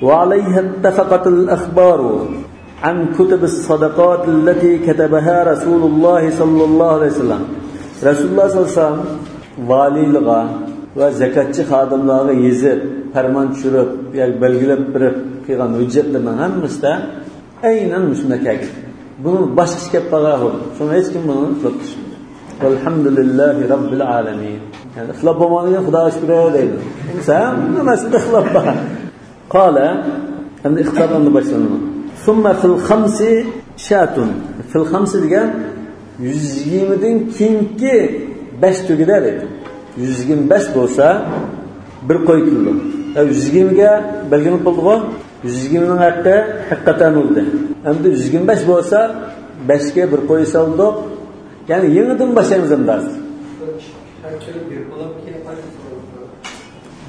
وعليها اتفقت الأخبار عن كتب الصدقات التي كتبها رسول الله صلى الله عليه وسلم. رەسۇلۇللاھ سەللەللاھۇ ئەلەيھى ۋەسەللەم ۋالىيلىغا ۋە زاكاتچى خادىملارغا يېزىپ، پەرمان چۈشۈرۈپ، ياكى بەلگىلەپ بېرىپ قىلغان ھۆججەتلىرىنىڭ ھەممىسىدە ئەينەن مۇشۇنداق كەلگەن. بۇنىڭ باشقىچە كەپ قالغان ئۇقۇم. شۇڭا ھېچكىم بۇنى ئىختىلاپ قىلىشمىدى. والحمد لله رب العالمين. يەنى ئىختىلاپ بولمىغاندىن كېيىن خۇداغا شۈكرى دەيدۇ. ئەمسە ھەممە مەسىلىدە ئىختىلاپ بار. قال، ئەمدى ئىختىلاپ ئەمدى باشلىنىدۇ. ثم في الخمس شاة. في الخمس دېگەن يۈز يىگىرمىدىن كېيىنكى بەش تۈگىدە دەيدۇ. يۈز يىگىرمە بەش بولسا، بىر قوي كېلىدۇ. يا، يۈز يىگىرمىگە بەلگىلىنىپ بولدىغۇ. يۈز يىگىرمىنىڭ ھەققى ھەقىقەتەن بولدى. ئەمدى يۈز يىگىرمە بەش بولسا، بەشكە بىر قوي سالدۇق. يەنى يېڭىدىن باشلايمىز ئەمدى ھازىر.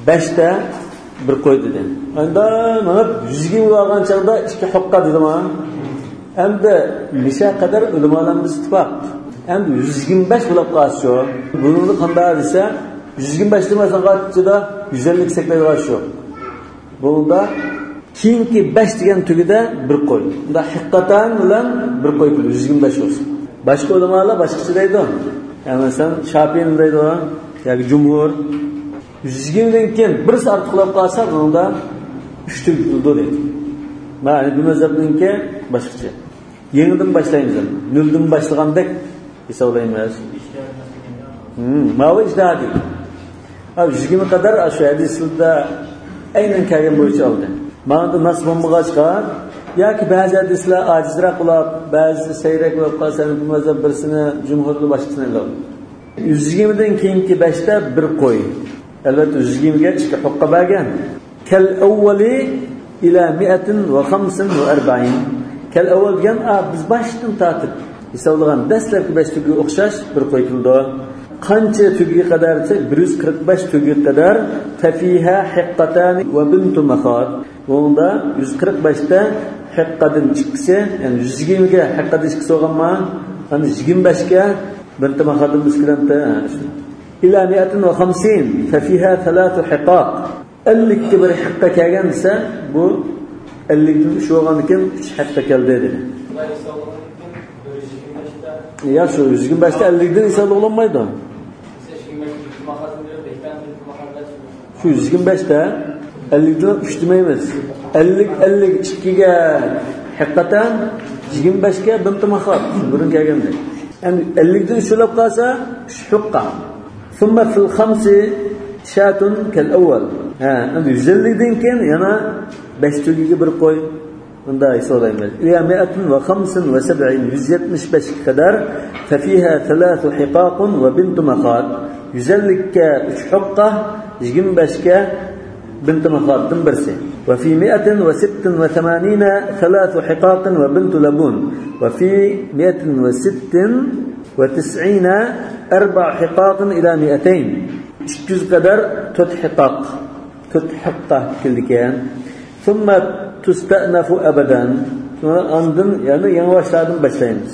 بەشتە بىر قوي دېدى. ئەمدى مانا يۈز يىگىرمە بارغان چاغدا ئىككى ھوققا دېدىما؟ ئەمدى نېشە قەدەر ئۆلىمالارمىز ئىتتىپاق. ئەمدى يۈز يىگىرمە بەش بولاپ قالسا شۇ. بۇنىڭدا قانداق دېسە، يۈز يىگىرمە بەش دېمەسەڭ قاچىدا يۈز ئەللىك سەكرەيدىغان شۇ. بۇنىڭدا كېيىنكى بەش دېگەن تۈگىدە بىر قوي. بۇندا ھەقىقەتەن بىلەن بىر قوي كېلىدۇ، يۈز يىگىرمە بەش بولسا. باشقا ئۆلىمالار باشقىچە دەيدۇ. يا مەسىلەن، شاپىئىنى دەيدۇ، ياكى جۇمھۇر. يۈز يىگىرمىدىن كېيىن بىرسى ئارتۇقلاپ قالسا، بۇنىڭدا ئۈچ تۈگ كېلىدۇ دەيدۇ. مانا ھەنەپىي مەزھەپنىڭكى باشقىچە. يېڭىدىن باشلايمىز ئەمدى. نۆلدىن باشلىغاندەك ھېسابلايمىز. ھىم، ماۋۇ ئىجتىھادىي. ھە، يۈز يىگىرمە قەدەر شۇ ھەدىسلەردە ئەينەن كەلگەن بويىچە ئالدى. ماڭا ناس بولمىغاچقا، ياكى بەزى ھەدىسلەر ئاجىزراق بولۇپ، بەزىسى سەيرەك بولۇپ قالسا، بۇ مەزھەپ بىرسىنى جۇمھۇرنى باشقىسىنى ئېلىۋالدى. يۈز يىگىرمىدىن كېيىنكى بەشتە بىر قوي. ئەلۋەتتە، يۈز يىگىرمىگە ئىككى ھوققا بەرگەن. كالأول إلى مائة وخمس وأربعين. كالأول دېگەن، ئا، بىز باشتىن تارتىپ ھېسابلىغان دەسلەپكى بەش تۈگىگە ئوخشاش بىر قوي كېلىدۇ. قانچە تۈگىگە قەدەر دېسە، بىر يۈز قىرىق بەش تۈگىگە قەدەر. ففيها حقتان وبنت مخاض. بۇنىڭدا يۈز قىرىق بەشتە ھەققەدىن ئىككىسى، يەنى يۈز يىگىرمىگە ھەققەدىن ئىككىسى بولغانما؟ ئەمدى يۈز يىگىرمە بەشكە بنت مخاضدىن بىز كېلەمتى؟ ھە، شۇ. إلى مائة وخمسين ففيها ثلاث حقاق. ئەللىككە بىر ھەققە كەلگەن دېسە، بۇ ئەللىكتىن ئۈچ بولغاندىكىن ئۈچ ھەققە كەلدى دېدى. يا، شۇ يۈز يىگىرمە بەشتە ئەللىكتىن ھېسابلىغىلى بولمايدۇ. شۇ يۈز يىگىرمە بەشتە ئەللىكتىن ئۈچ دېمەيمىز. ئەللىك، ئەللىك ئىككىگە ھەقىقەتەن، يىگىرمە بەشكە بنت مخاض، بۇرۇن كەلگەندەك. ئەمدى ئەللىكتىن ئۈچ ئۆلۈپ قالسا، ئۈچ ھوققا. ثم في الخمس شاة كالأول. ھە، ئەمدى يۈز ئەللىكتىن كېيىن يەنە بەش تۈگىگە بىر قوي. بۇندا ھېسابلايمىز. إلى مائة وخمس وسبعين، يۈز يەتمىش بەشكە قەدەر. ففيها ثلاث حقاق وبنت مخاض. يۈز ئەللىككە ئۈچ ھوققا، يىگىرمە بەشكە بنت مخاضدىن بىرسى. وفي مائة وست وثمانين ثلاث حقاق وبنت لبون. وفي مائة وست وتسعين أربع حقاق إلى مائتين. ئىككى يۈزگە قەدەر تۆت ھىقاق، تۆت ھىققا كېلىدىكەن. ثم تستأنف أبدا. شۇڭا ئاندىن يەنە يېڭىباشلاردىن باشلايمىز.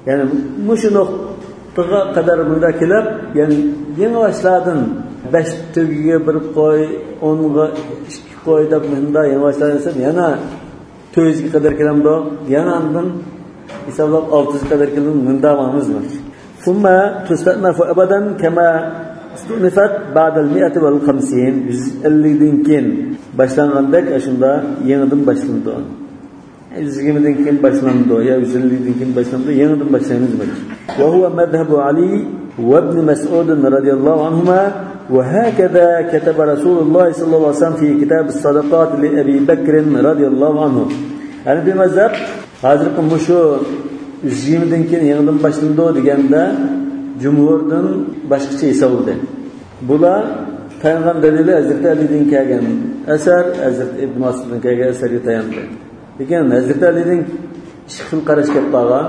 يەنى مۇشۇ نۇقتىغا قەدەر مۇندا كېلىپ، يەنى يېڭىباشلاردىن بەش تۈگىگە بىر قوي، ئونغا ئىككى قوي دەپ مۇندا يېڭىباشلاردىن يەنە تۆت يۈزگە قەدەر كېلەمدۇ؟ يەنە ئاندىن ھېسابلاپ ئالتە يۈزگە قەدەر كېلىدۇ، مۇندا ماڭىمىز. ثم تستأنف أبدا كما استؤنفت بعد المائة والخمسين. يۈز ئەللىكتىن كېيىن باشلانغاندەك، ئاشۇندا يېڭىدىن باشلىنىدۇ. يۈز يىگىرمىدىن كېيىن باشلىنىدۇ، يا يۈز ئەللىكتىن كېيىن باشلىنىدۇ، يېڭىدىن باشلايمىز دېمەك. وهو مذهب علي وابن مسعود رضي الله عنهما، وهكذا كتب رسول الله صلى الله عليه وسلم في كتاب الصدقات لأبي بكر رضي الله عنه. ھەنەپىي مەزھەپ ھازىرقى مۇشۇ يۈز يىگىرمىدىن كېيىن يېڭىدىن باشلىنىدۇ دېگەندە، جۇمھۇردىن باشقىچە ھېسابلىدى. بۇلار تايانغان دەلىلى ھەزرىتى ئەلىدىن كەلگەن ئەسەر، ھەزرىتى ئىبن مەسئۇدتىن كەلگەن ئەسەرگە تاياندى. لېكىن ھەزرىتى ئەلىدىن ئىككى خىل قاراش كەپ قالغان.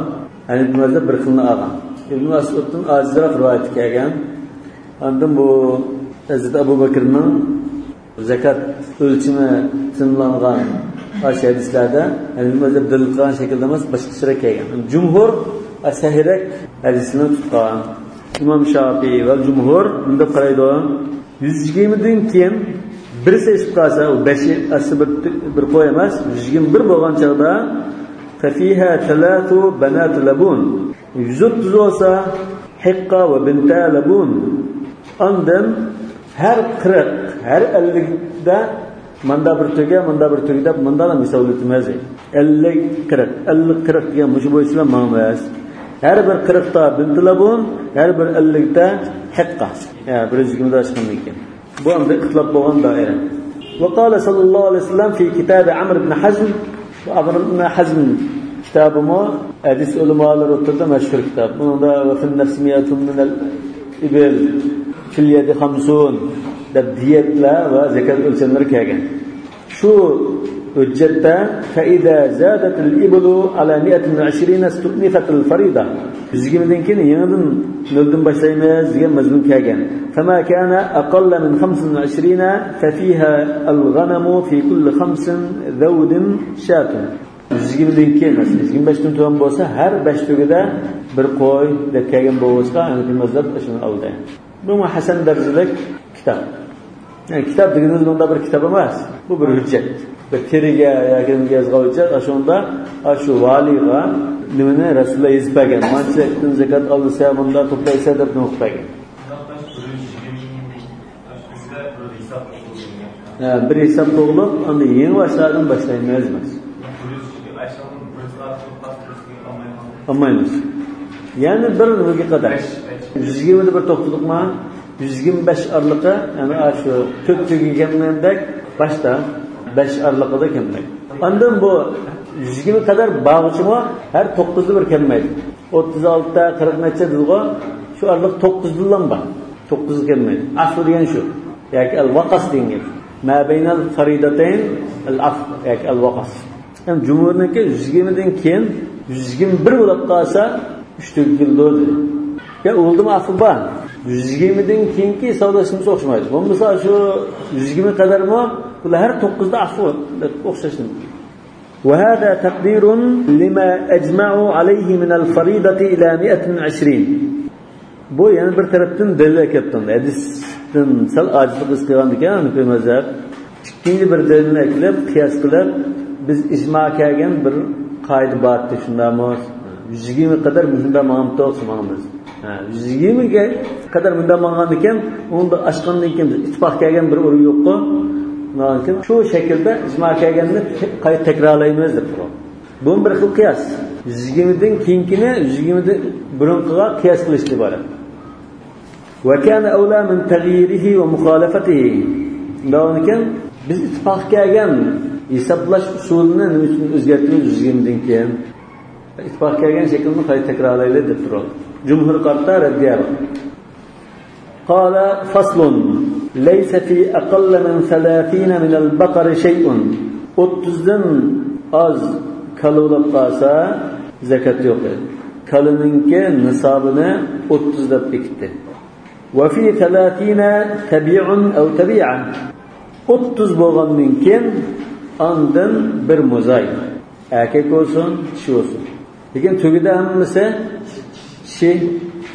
ھەنەپىي مەزھەپ بىر خىلنى ئالغان. ئىبن مەسئۇدتىن ئاجىزراق رىۋايەت كەلگەن. ئاندىن بۇ ھەزرىتى ئەبۇ بەكرىنىڭ زاكات ئۆلچىمى تىنىملانغان ئاشۇ ھەدىسلەردە، يەنى بۇ مەزھەپ دەلىل قىلغان شەكىلدە ئەمەس، باشقىچىراق كەلگەن. جۇمھۇر سەھىھرەك ھەدىسنى تۇتقان. ئىمام شافىئى ۋە جۇمھۇر مۇنداق قارايدۇ. يۈز يىگىرمىدىن كېيىن بىرسى ئېشىپ قالسا، ئۇ بەشى ئەسلى بىر، بىر قوي ئەمەس، يۈز يىگىرمە بىر بولغان چاغدا، ففيها ثلاث بنات لبون. يۈز ئوتتۇز بولسا، ھىققا ۋە بىنتا لەبۇن. ئاندىن ھەر قىرىق، ھەر ئەللىكتە ماندا بىر تۆگە، ماندا بىر تۆگە دەپ ماندالا مىسال ئۆتىمىز. ئەللىك، قىرىق، ئەللىك، قىرىق دېگەن مۇشۇ بويىچىلا ماڭىمىز. ھەر بىر قىرىقتا بىنتۇ لەبۇن، ھەر بىر ئەللىكتە ھىققا. يا، بىر يۈز يىگىرمە ئاشقاندىن كېيىن. بۇ ئەمدى ئىختىلاپ بولغان دائىرە. وقال صلى الله عليه وسلم في كتاب عمرو بن حزم، بۇ ئامر ئىبن ھەزم كىتابىمۇ ھەدىس ئۆلىمالىرى ئوتتۇرىدا مەشھۇر كىتاب. بۇنىڭدا «وفي النفس مئة من الإبل، في اليد خمسون» دەپ دىيەتلەر ۋە زەكات ئۆلچەملىرى كەلگەن. شۇ ھۆججەتتە «فإذا زادت الإبل على مئة وعشرين استؤنفت الفريضة». يۈز يىگىرمىدىن كېيىن يېڭىدىن نۆلدىن باشلايمىز دېگەن مەزمۇن كەلگەن. «فما كان أقل من خمس وعشرين ففيها الغنم في كل خمس ذود شاة». يۈز يىگىرمىدىن كېيىن، مەسىلەن، يىگىرمە بەشتىن تۆۋەن بولسا، ھەر بەش تۆگىدە بىر قوي دەپ كەلگەن بولغاچقا، ھەنەفىي مەزھەپ شۇنى ئالدى. بۇمۇ ھەسەن دەرىجىلىك كىتاب. يەنى كىتاب دېگىنىمىز مۇنداق بىر كىتاب ئەمەس. بۇ بىر ھۆججەت. بىر تېرىگە ياكى نېمىگە يازغان ھۆججەت، ئاشۇندا، ئاشۇ ۋالىيغا نېمىنى رەسۇلۇللا يېزىپ بەرگەن. مانچە زەكەتتىن زەكەت ئالىسەن، مۇنداق توپلايسەن دەپ نېمە قىلىپ بەرگەن. ھە، بىر ھېساب قويۇلۇپ، ئاندىن يېڭى باشلاردىن باشلايمىز، دېمەكچى. ئالمايمىز. يەنى بىر نېمىگە قەدەر. يۈز يىگىرمىدە بىر توختىدۇقما؟ يۈز يىگىرمە بەش ئارىلىقى، يەنى شۇ تۆت تۆگە كەلمىگەندەك باشتا، بەش ئارىلىقىدا كەلمەيدۇ. ئاندىن بۇ يۈز يىگىرمە قەدەر بارغۇچىمۇ ھەر توققۇزدا بىر كەلمەيدۇ. ئوتتۇز ئالتە، قىرىق نەچچە دېدىغۇ، شۇ ئارىلىق توققۇزدىنلا بار. توققۇزغا كەلمەيدۇ. ئەفۇ دېگەن شۇ. ياكى ئەل ۋاقاس دېگەن گەپ. ما بەينەل فەرىدەتەين ئەل ئەفۇ ياكى ئەل ۋاقاس. يەنى جۇمھۇرنىڭكى يۈز يىگىرمىدىن كېيىن يۈز يىگىرمە بىر بولۇپ قالسا، ئۈچ تۆگە كېلىدۇ دېدى. يا ئۇلدىمۇ ئەفۇ بار. يۈز يىگىرمىدىن كېيىنكى ھېسابلاشىمىز ئوخشىمايدۇ. بولمىسا شۇ يۈز يىگىرمە قەدەرمۇ بۇلار ھەر توققۇزدا ئەفۇ ئوخشاش. وهذا تقدير لما أجمعوا عليه من الفريضة إلى مئة وعشرين. بۇ يەنە بىر تەرەپتىن دەلىل ئەكەپتۇ. ھەدىستىن سەل ئاجىزلىق ھېس قىلغاندىكىن ھەنەفىي مەزھەپ ئىككىنچى بىر دەلىلنى ئەكېلىپ، قىياس قىلىپ، بىز ئىجما كەلگەن بىر قائىدە بار ئىدى، شۇنداقمۇ؟ يۈز يىگىرمە قەدەر مۇشۇنداق ماڭامتۇق، ماڭىمىز. ھە، يۈز يىگىرمىگە قەدەر مۇنداق ماڭغاندىكىن، ئۇنىڭدا ئاشقاندىن كېيىن بىز ئىتتىپاق كەلگەن بىر ئورۇن يوققۇ. شۇنىڭدىن كېيىن شۇ شەكىلدە ئىجما كەلگەننى قايتا تەكرارلايمىز دەپ تۇرۇپ. بۇمۇ بىر خىل قىياس. يۈز يىگىرمىدىن كېيىنكىنى يۈز يىگىرمىدىن بۇرۇنقىغا قىياس قىلىشتىن ئىبارەت. وكان أولى من تغييره ومخالفته. داۋامىكەن، بىز ئىتتىپاق كەلگەن ھېسابلاش ئۇسۇلىنى نېمە ئۈچۈن ئۆزگەرتىمىز يۈز يىگىرمىدىن كېيىن؟ ئىتتىپاق كەلگەن شەكىلنى قايتا تەكرارلايلى دەپ تۇرۇپ. جۇمھۇر قارىتا رەددىيە بار. قال: فصل، ليس في أقل من ثلاثين من البقر شيء. ئوتتۇزدىن ئاز كالا بولۇپ قالسا، زەكەت يوق. كالىنىڭكى نىسابىنى ئوتتۇز دەپ بېكىتتى. وفي ثلاثين تبيع أو تبيعة. ئوتتۇز بولغاندىن كېيىن ئاندىن بىر موزاي. ئەركەك بولسۇن، چىشى بولسۇن. لېكىن تۆگىدە ھەممىسى چىشى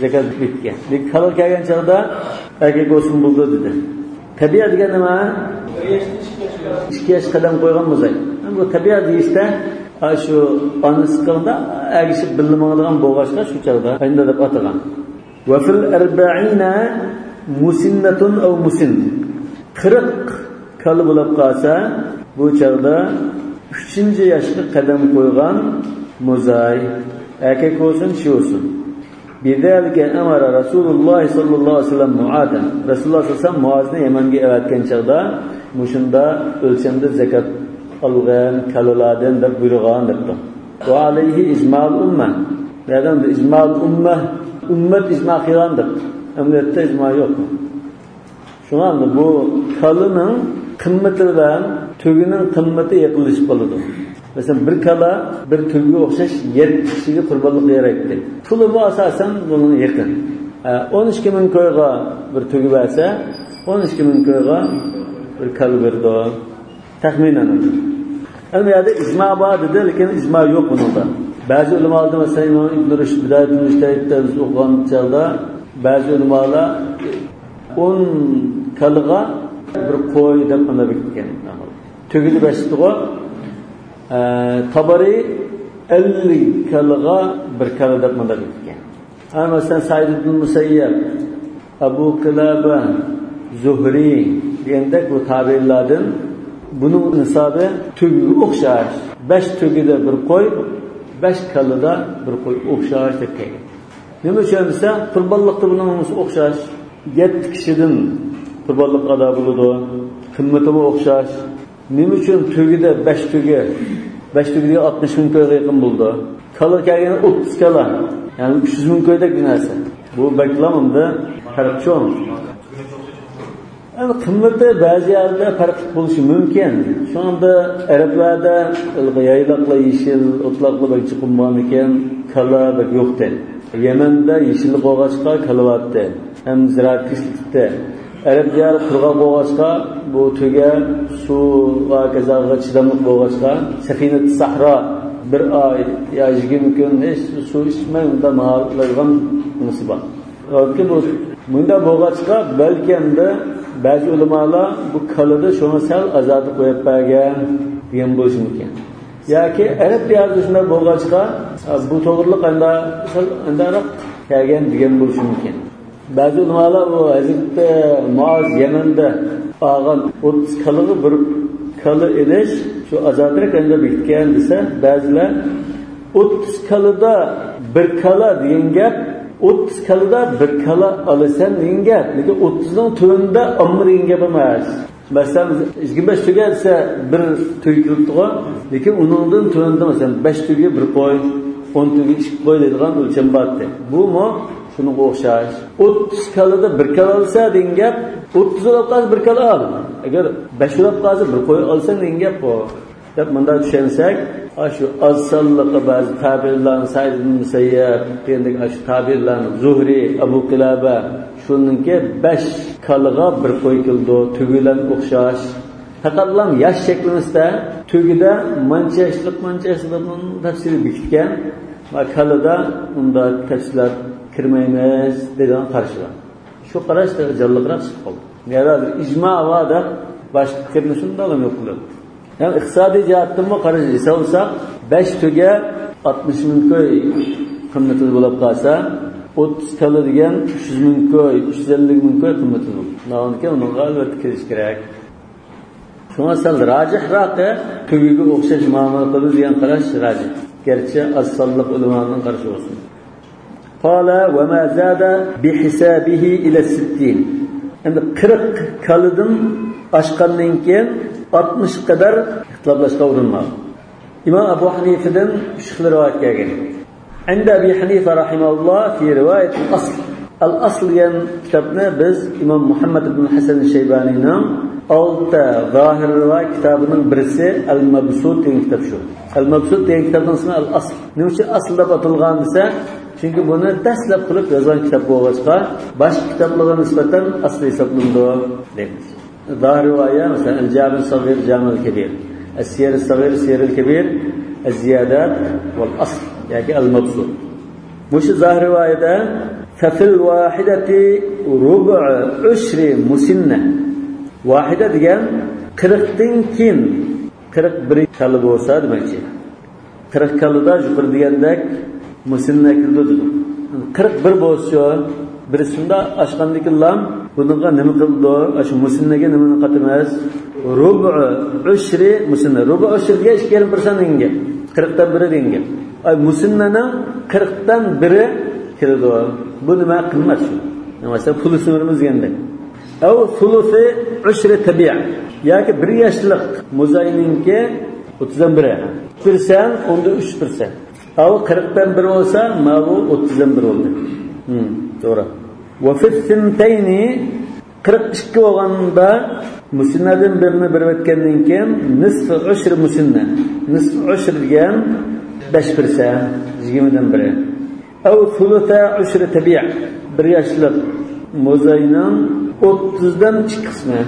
زەكەت بېكىتكەن. لېكىن كالا كەلگەن چاغدا ئەركەك بولسۇن بولىدۇ دېدى. تەبىئە دېگەن نېمە؟ ئىككى ياش قەدەم قويغان موزاي. بۇ تەبىئە دېيىشتە، ھە، شۇ ئانىسى قېنىدا ئەگىشىپ بىللە ماڭىدىغان بولغاچقا شۇ چاغدا ئەندە دەپ ئاتىغان. وفي الأربعين مسنة أو مسن. قىرىق كالا بولۇپ قالسا، بۇ چاغدا ئۈچىنچى ياشقا قەدەم قويغان موزاي، ئەركەك بولسۇن، چىشى بولسۇن. بذلك أمر رسول الله صلى الله عليه وسلم معاذا. رەسۇلۇللاھ سەللەللاھۇ ئەلەيھى ۋەسەللەم مۇئازنى يەمەنگە ئەۋەتكەن چاغدا، مۇشۇنداق ئۆلچەمدە زەكەت ئالغىن كالىلاردىن دەپ بۇيرۇغان دەپتۇ. وعليه إجماع الأمة. بۇ يەردە ئىجمائۇل ئۇممە، ئۈممەت ئىجما قىلغان دەپ. ئەمەلىيەتتە ئىجما يوق. شۇڭا بۇ كالىنىڭ قىممىتى بىلەن تۆگىنىڭ قىممىتى يېقىنلىشىپ قالىدۇ. مەسىلەن، بىر كالا بىر تۆگىگە ئوخشاش يەتتە كىشىگە قۇربانلىققا يارايتتى. پۇلىمۇ ئاساسەن بۇنىڭ يېقىن. ئە، ئون ئىككى مىڭ كويغا بىر تۆگە بەرسە، ئون ئىككى مىڭ كويغا بىر كالا بېرىدۇ. تەخمىنەن. ئەمما بۇ يەردە ئىجما بار دېدى، لېكىن ئىجما يوق بۇنىڭدا. بەزى ئۆلىمالاردا، مەسىلەن، ئىمام ئىبن رۇشد بىدايەتۇل مۇجتەھىدتە بىز ئوقۇغان چاغدا، بەزى ئۆلىمالار ئون كالىغا بىر قوي دەپ مانا بېكىتكەن. تۆگىدە بەش تۇغا، ئە، تابارى ئەللىك كالىغا بىر كالا دەپ مانا بېكىتكەن. ھە، مەسىلەن، سەئىد ئىبن مۇسەييەب، ئەبۇ قىلابە، زۇھرى دېگەندەك بۇ تابىئىنلاردىن بۇنىڭ نىسابى تۆگىگە ئوخشاش. بەش تۆگىدە بىر قوي، بەش كالىدا بىر قوي ئوخشاش دەپ كەلگەن. نېمە ئۈچۈن دېسە، قۇربانلىقتا بۇنىڭ ھەممىسى ئوخشاش. يەتتە كىشىدىن قۇربانلىق ئادا بولىدۇ. قىممىتىمۇ ئوخشاش. نېمە ئۈچۈن تۆگىدە بەش تۆگە بەش تۈگىدىگە ئاتمىش مىڭ كويغا يېقىن بولىدۇ. كالا كەلگەندە ئوتتۇز كالا. يەنى ئۈچ يۈز مىڭ كويدەك بىر نەرسە. بۇ بەكلا ئەمدى پەرق چوڭ. ئەمدى قىممىتى بەزى يەردە پەرقلىق بولۇشى مۇمكىن. شۇڭا ئەرەبلەردە يايلاقلار يېشىل، ئوتلاقلار بەك چوقۇم بارمىكىن، كالا بەك يوقتى. يەمەندە يېشىللىق بولغاچقا كالا بارتى. ھەم زىرائەتكە ئىشلىتىپتى. ئەرەب دىيارى قۇرغاق بولغاچقا، بۇ تۆگە سۇ ۋە ھاكازاغا چىداملىق بولغاچقا، سەفىنەتۇ سەھرا بىر ئاي يا يىگىرمە كۈن ھېچ سۇ ئىچمەي، ئۇندا ماڭالايدىغان نېمىسى بار. بەلكى بۇ، مۇنداق بولغاچقا، بەلكى ئەمدى بەزى ئۆلىمالار بۇ كالىدا شۇڭا سەل ئازادە قويۇپ بەرگەن دېگەن بولۇشى مۇمكىن. ياكى ئەرەب دىيارىدا شۇنداق بولغاچقا، بۇ توغرىلىق ئەمدى سەل ئەندىراق كەلگەن دېگەن بولۇشى مۇمكىن. بەزى ئۆلىمالار بۇ ھەزرىتى مۇئاز يەمەندە ئالغان ئوتتۇز كالىغا بىر كالا ئېلىش شۇ ئازادىراق ئەمدى بېكىتكەن دېسە، بەزىلەر ئوتتۇز كالىدا بىر كالا دېگەن گەپ، ئوتتۇز كالىدا بىر كالا ئالىسەن دېگەن گەپ، لېكىن ئوتتۇزنىڭ تۆۋىنىدە ئالما دېگەن گەپ ئەمەس. مەسىلەن، يىگىرمە بەش تۆگە دېسە، بىر تۆگە كېلىپتىغۇ، لېكىن ئۇنىڭدىن تۆۋەندە، مەسىلەن، بەش تۆگە بىر قوي، ئون تۆگە ئىككى قوي دەيدىغان ئۆلچەم بار ئىدى. بۇمۇ شۇنىڭغا ئوخشاش. ئوتتۇز كالىدا بىر كالا ئالسا دېگەن گەپ، ئوتتۇز ئۇلاپ قالسا بىر كالا ئال. ئەگەر بەش ئۇلاپ قالسا بىر قوي ئالساڭ دېگەن گەپ بۇ. دەپ مۇنداق چۈشەنسەك، ئاشۇ ئاز سانلىقى بەزى تابىئىنلارنىڭ سەئىد ئىبن مۇسەييەب دېگەندەك، ئاشۇ تابىئىنلارنىڭ زۇھرى، ئەبۇ قىلابە، شۇنىڭكى بەش كالىغا بىر قوي كېلىدۇ، تۆگە بىلەن ئوخشاش. پەقەتلا ياش چەكلىمىسىدە، تۆگىدە مانچە ياشلىق، مانچە ياشلىق تەپسىلىي بېكىتكەن ۋە كالىدا ئۇنداق تەپسىلات كىرمەيمىز دەيدىغان قارىشى بار. شۇ قاراش جانلىقراق چىقىپ قالدى. يەنى ھازىر ئىجما بار دەپ باشقا پىكىرنى شۇنداقلا يوق قىلىدۇ. يەنى ئىقتىسادىي جەھەتتىنمۇ قاراش ھېسابلىساق، بەش تۆگە ئاتمىش مىڭ كوي قىممىتىدە بولۇپ قالسا، ئوتتۇز كالا دېگەن ئۈچ يۈز مىڭ كوي، ئۈچ يۈز ئەللىك مىڭ كوي قىممىتىدە بولىدۇ. ئۇنىڭغا كۆڭۈل ئەلۋەتتە كىرىش كېرەك. شۇڭا سەل راجىھراقى تۆگىگە ئوخشاش مۇئامىلە قىلىدۇ دېگەن قاراش راجىھ. گەرچە ئاز سانلىق ئۆلىمانىڭ قارىشى بولسۇن. قال وما زاد بحسابه إلى الستين. ئەمدى قىرىق كالىدىن ئاشقاندىن كېيىن ئاتمىش قەدەر ئىختىلاپلاشقا ئۇرۇنماڭ. ئىمام ئەبۇ ھەنىفىدىن ئۈچ خىل رىۋايەت كەلگەن. عند أبي حنيفة رحمه الله في رواية الأصل. ئەل ئەسل دېگەن كىتابنى بىز ئىمام مۇھەممەد ئىبن ھەسەن شەيبانىنىڭ ئالتە زاھىر رىۋايەت كىتابىنىڭ بىرسى ئەل مەبسۇت دېگەن كىتاب شۇ. ئەل مەبسۇت دېگەن كىتابنىڭ ئىسمى ئەل ئەسل. نېمە ئۈچۈن ئەسل دەپ ئاتالغان دېسە، چۈنكى بۇنى دەسلەپ قىلىپ يازغان كىتاب بولغاچقا، باشقا كىتابلارغا نىسبەتەن ئەسلى ھېسابلىنىدۇ دەيمىز. زاھىر رىۋايە، مەسىلەن، ئەل جامىئۇ سەغىر، جامىئۇل كەبىر، ئەس سىيەر سەغىر، سىيەرۇل كەبىر، ئەز زىيادات ۋەل ئەسل ياكى ئەل مەبسۇت. مۇشۇ زاھىر رىۋايەدە فەفىل ۋاھىدەتى رۇبۇ ئۇشرى مۇسىننە. ۋاھىدە دېگەن قىرىقتىن كېيىن قىرىق بىر كالا بولسا دېمەكچى. قىرىق كالىدا يۇقىرى دېگەندەك مۇسىننە كىرىدۇ دېدۇق. قىرىق بىر بولسىچۇ، بىرسىندا ئاشقاندىكى لام بۇنىڭغا نېمە قىلىدۇ؟ ئاشۇ مۇسىننەگە نېمىنى قاتىمىز؟ رۇبۇ ئۇشرى مۇسىننە. رۇبۇ ئۇشرى دېگەن ئىككى يېرىم پىرسەنت دېگەن گەپ. قىرىقتىن بىرى دېگەن گەپ. ئاي، مۇسىننەنىڭ قىرىقتىن بىرى كېلىدۇ. بۇ نېمە قىممەت شۇ؟ مەسىلەن، پۇل ئۆسۈمىمىز دېگەندەك. ئەۋ سۇلۇسى ئۇشرى تەبىئە. ياكى بىر ياشلىق موزاينىڭكى ئوتتۇزدىن بىرى. پىرسەنت، ئوندا ئۈچ پىرسەنت. ئاۋۇ قىرىقتىن بىر بولسا، ماۋۇ ئوتتۇزدىن بىر بولدى. ھىم، توغرا. ۋە فىسسىنتەينى، قىرىق ئىككى بولغاندا، مۇسىننەدىن بىرنى بېرىۋەتكەندىن كېيىن، نىسفى ئۇشرى مۇسىننە. نىسفى ئۇشرى دېگەن بەش پىرسەنت، يىگىرمىدىن بىرى. ئەۋ سۇلۇسا ئۇشرى تەبىئە، بىر ياشلىق موزاينىڭ ئوتتۇزدىن ئىككى قىسمى.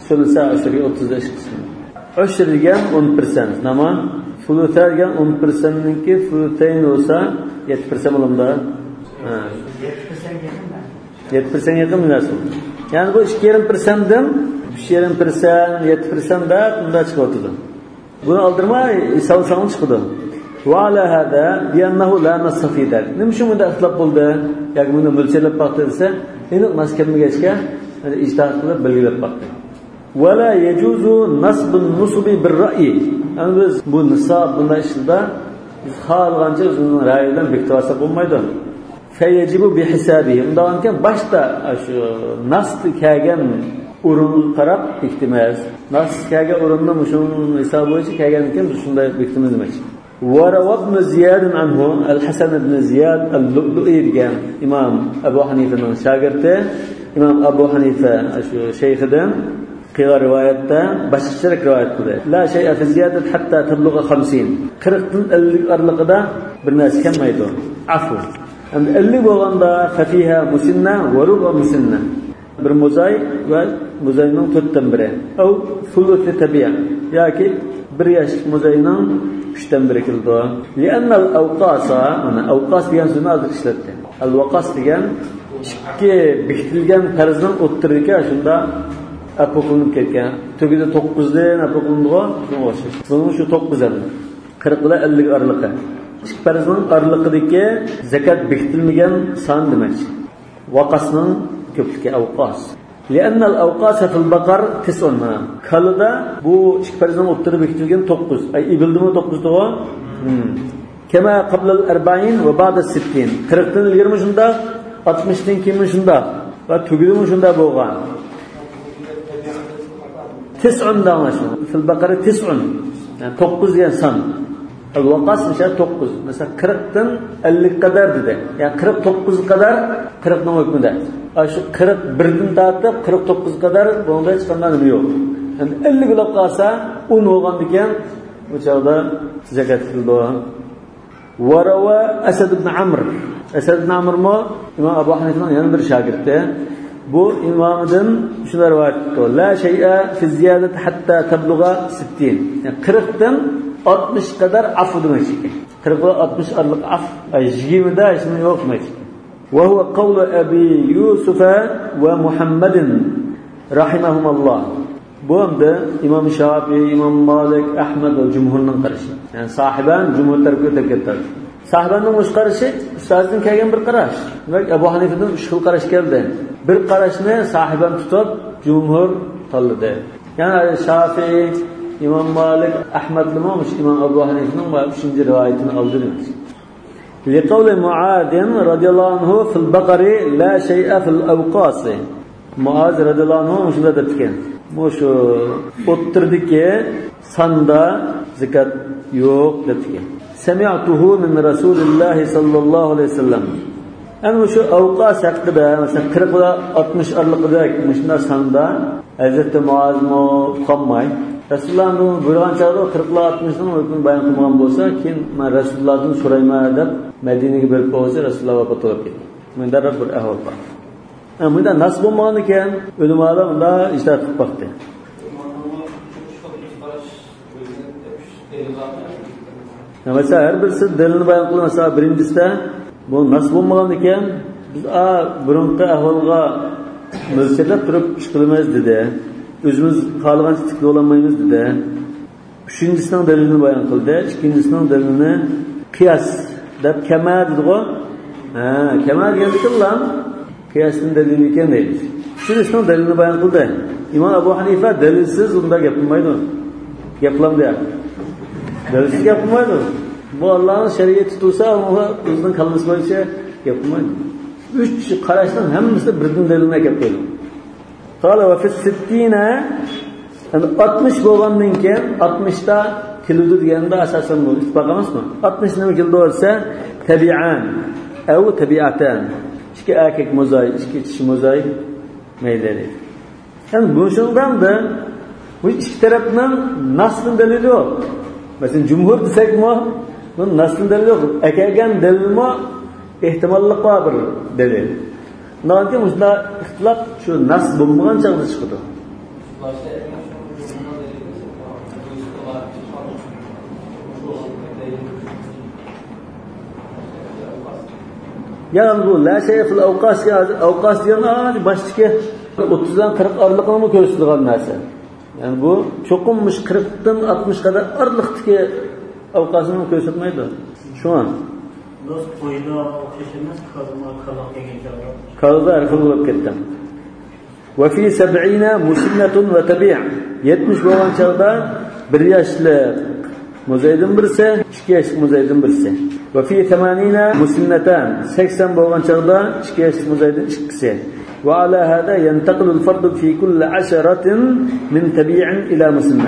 سۇلۇسا ئۇشرى، ئوتتۇزدا ئىككى قىسمى. ئۇشر دېگەن ئون پىرسەنت، ناما؟ سۇلۇسا دېگەن ئون پىرسەنتنىڭكى سۇلۇسەين بولسا، يەتتە پىرسەنت بولامدا؟ ھە. يەتتە پىرسەنتكە يېقىن مۇناسىۋەت. يەنى بۇ ئىككى يېرىم پىرسەنتتىن ئۈچ يېرىم پىرسەنت، يەتتە پىرسەنت دەپ مۇنداق چىقىۋاتىدۇ. بۇنى ئالدىرىماي ھېسابلىساڭمۇ چىقىدۇ. ۋە ئالا ھازا بىئەننەھۇ لا نەسسە فى زالىك. نېمە ئۈچۈن بۇنداق ئىختىلاپ بولدى؟ ياكى بۇنى مۆلچەرلەپ باقتى دېسە، ئېنىق نەس كەلمىگەچكە، يەنى ئىجتىھاد قىلىپ بەلگىلەپ باقتى. ۋە لا يەجۇزۇ نەسبۇن نۇسۇبى بىر رەئيى. يەنى بىز بۇ نىساب بۇنداق ئىشلاردا بىز خالىغانچە ئۆزىمىزنىڭ رەئيى بىلەن بېكىتىۋالساق بولمايدۇ. فەيەجىبۇ بىھىسابىھى. ئۇنداقكەن باشتا شۇ نەستە كەلگەن ئورۇنغا قاراپ بېكىتىمىز. ناس كەلگەن ئورۇننى مۇشۇنىڭ ھېسابى بويىچە كەلگەندىكىن بىز شۇنداق بېكىتىمىز دېمەكچى. وروى ابن زياد عنه، ئەل ھەسەن ئىبن زىياد ئەل-لۇئلۇئى دېگەن ئىمام ئەبۇ ھەنىفىنىڭ شاگىرتى، ئىمام ئەبۇ ھەنىفە شۇ شەيخىدىن قىلغان رىۋايەتتە باشقىچىراق رىۋايەت قىلدى. لا شيء في الزيادة حتى تبلغ خمسين. قىرىقتىن ئەللىك ئارىلىقىدا بىر نەرسە كەلمەيدۇ. ئەفۇ. ئەمدى ئەللىك بولغاندا ففيها مسنة وربع مسنة. بىر موزاي ۋە موزاينىڭ تۆتتىن بىرى. ئەۋ ثلث تبيع. ياكى بىر ياشلىق موزاينىڭ ئۈچتىن بىرى كېلىدۇ. لأن الأوقاص، مانا، ئەۋقاس دېگەن سۆزنى ھازىر ئىشلەتتى. ئەل ۋاقاس دېگەن ئىككى بېكىتىلگەن پەرزنىڭ ئوتتۇرىدىكى شۇنداق ئەپۇ قىلىنىپ كەتكەن. تۆگىدە توققۇزدىن ئەپۇ قىلىنىدىغۇ، شۇنىڭغا ئوخشاش. بۇنىڭ شۇ توققۇز ئەمدى. قىرىق بىلەن ئەللىك ئارىلىقى. ئىككى پەرزنىڭ ئارىلىقىدىكى زەكات بېكىتىلمىگەن سان دېمەكچى. ۋاقاسنىڭ كۆپلۈكى ئەۋقاس. لأن الأوقاس في البقر تسع. كالىدا بۇ ئىككى پەرزنىڭ ئوتتۇرىدا بېكىتىلگەن توققۇز. ئەي، ئىبىلدىمۇ توققۇزدىغۇ؟ كما قبل الأربعين وبعد الستين. قىرىقتىن ئىلگىرىمۇ شۇنداق، ئاتمىشتىن كېيىنمۇ شۇنداق ۋە تۈگىدىمۇ شۇنداق بولغان. تسع دەڭلار شۇ. في البقر تسع. يەنى توققۇز دېگەن سان. ئەل ۋاقاس مىسال توققۇز. مەسىلەن، قىرىقتىن ئەللىك قەدەر دېدى. يەنى قىرىق توققۇز قەدەر قىرىقنىڭ ھۆكمىدە. ئاشۇ قىرىق بىردىن تارتىپ قىرىق توققۇز قەدەر بۇنىڭدا ھېچقانداق نېمە يوق. يەنى ئەللىك بولۇپ قالسا، ئون بولغاندىكىن، ئۇ چاغدا زەكات كېلىدۇ. وروى أسد بن عمرو. ئەسەد ئىبن ئەمرمۇ ئىمام ئەبۇ ھەنىفىنىڭ يەنە بىر شاگىرتى. بۇ ئىمامىدىن شۇنداق رىۋايەت قىلىپتۇ. لا شيء في الزيادة حتى تبلغ ستين. يەنى قىرىقتىن ئاتمىش قەدەر ئەفۇ دېمەكچى. قىرىق بىلەن ئاتمىش ئارىلىق ئەفۇ، ئەي، يىگىرمىدە ھېچنېمە يوق دېمەكچى. وهو قول أبي يوسف ومحمد رحمهما الله. بۇ ئەمدى ئىمام شافىئى، ئىمام مالىك، ئەھمەد ۋە جۇمھۇرنىڭ قارىشى. يەنى ساھىبان جۇمھۇر تەرەپكە ئۆتۈپ كەتتى. ساھىباننىڭ مۇشۇ قارىشى ئۇستازىدىن كەلگەن بىر قاراش. دېمەك، ئەبۇ ھەنىفىدىن ئۈچ خىل قاراش كەلدى. بىر قاراشنى ساھىبان تۇتۇپ، جۇمھۇر تاللىدى. يەنى شافىئى، ئىمام مالىك، ئەھمەدلىمۇ مۇشۇ ئىمام ئەبۇ ھەنىفىنىڭ ئۈچىنچى رىۋايىتىنى ئالدى دېمەكچى. لقول معاذ رضي الله عنه في البقر لا شيء في الأوقاس. مۇئاز رەزىياللاھۇ ئەنھۇ مۇشۇنداق دەپتىكەن. مۇشۇ ئوتتۇرىدىكى ساندا زاكات يوق دەپتىكەن. سمعته من رسول الله صلى الله عليه وسلم. ئەنە مۇشۇ ئەۋقاس ھەققىدە، مەسىلەن، قىرىق بىلەن ئاتمىش ئارىلىقىدەك مۇشۇنداق ساندا ھەزرىتى مۇئازمۇ قالماي، رەسۇلۇللاھنىڭ بۇيرۇغان چاغدا قىرىق بىلەن ئاتمىشنىڭ ھۆكمىنى بايان قىلمىغان بولسا، كېيىن مەن رەسۇلۇللاھتىن سورايمەن دەپ مەدىنىگە بېرىپ بولغۇچە رەسۇلۇللاھ ۋاپات بولۇپ كەتكەن. مۇنداق بىر ئەھۋال بار. ھە، مۇنداق نەس بولمىغان ئىكەن، ئۆلىمالار مۇنداق ئىجتىھات قىلىپ باقتى. ھە، مەسىلەن، ھەر بىرسى دەلىلنى بايان قىلدى. مەسىلەن، بىرىنچىسىدە بۇ نەس بولمىغان ئىكەن، بىز ئا، بۇرۇنقى ئەھۋالغا مۆلچەرلەپ تۇرۇپ ئىش قىلىمىز دېدى. ئۆزىمىز خالىغانچە تىكلىۋالالمايمىز دېدى. ئۈچىنچىسىنىڭ دەلىلىنى بايان قىلدى، ئىككىنچىسىنىڭ دەلىلىنى قىياس دەپ كەمە دېدىغۇ. ھە، كەمە دېگەندىكىنلا قىياستىن دەلىل ئىكەن دەيمىز. ئۈچىنچىسىنىڭ دەلىلىنى بايان قىلدى. ئىمام ئەبۇ ھەنىفە دەلىلسىز ئۇنداق گەپ قىلمايدۇ. گەپ قىلامدۇ يا؟ دەلىلسىز گەپ قىلمايدۇ. بۇ ئاللانىڭ شەرىئىتى تۇرسا، ئۇنىڭغا ئۆزىنىڭ كاللىسى بويىچە گەپ قىلمايدۇ. ئۈچ قاراشنىڭ ھەممىسىدە بىردىن دەلىلنى ئەكەپ قويدۇ. قال وفي الستين، يەنى ئاتمىش بولغاندىن كېيىن، ئاتمىشتا كېلىدۇ دېگەندە ئاساسەن بۇ ئىتتىپاق ئەمەسمۇ؟ ئاتمىشنىڭ كېلىدۇ دېسە، تبيعان أو تبيعتان. ئىككى ئەركەك موزاي، ئىككى چىشى موزاي مەيلى دەيدۇ. يەنى بۇ شۇنداقتا بۇ ئىككى تەرەپنىڭ نەستىن دەلىلى يوق. مەسىلەن، جۇمھۇر دېسەكمۇ، بۇ نەستىن دەلىلى يوق. ئەكەلگەن دەلىلمۇ ئېھتىماللىق بار بىر دەلىل. ناھايىتى مۇشۇنداق ئىختىلاپ شۇ نەس بولمىغان چاغدا چىقىدۇ. يا بۇ لا شيء في الأوقاس، يا ئەۋقاس دېگەن، ئا، باشتىكى ئوتتۇزدىن قىرىق ئارىلىقىنىمۇ كۆرسىتىدىغان نەرسە. يەنى بۇ چوقۇم مۇشۇ قىرىقتىن ئاتمىش قەدەر ئارىلىقتىكى ئەۋقاسنى كۆرسەتمەيدۇ. شۇڭا. نەس قويىدۇ، ئوخشاش ئەمەس، كالىما، كالا دېگەن چاغدا. كالىدا ھەر خىل بولۇپ كەتتى. وفي سبعين مسنة وتبيع. يەتمىش بولغان چاغدا بىر ياشلىق موزايدىن بىرسى، ئىككى ياشلىق موزايدىن بىرسى. وفي ثمانين مسنتان. سەكسەن بولغان چاغدا ئىككى ياشلىق موزايدىن ئىككىسى. وعلى هذا ينتقل الفرد في كل عشرة من تبيع إلى مسن.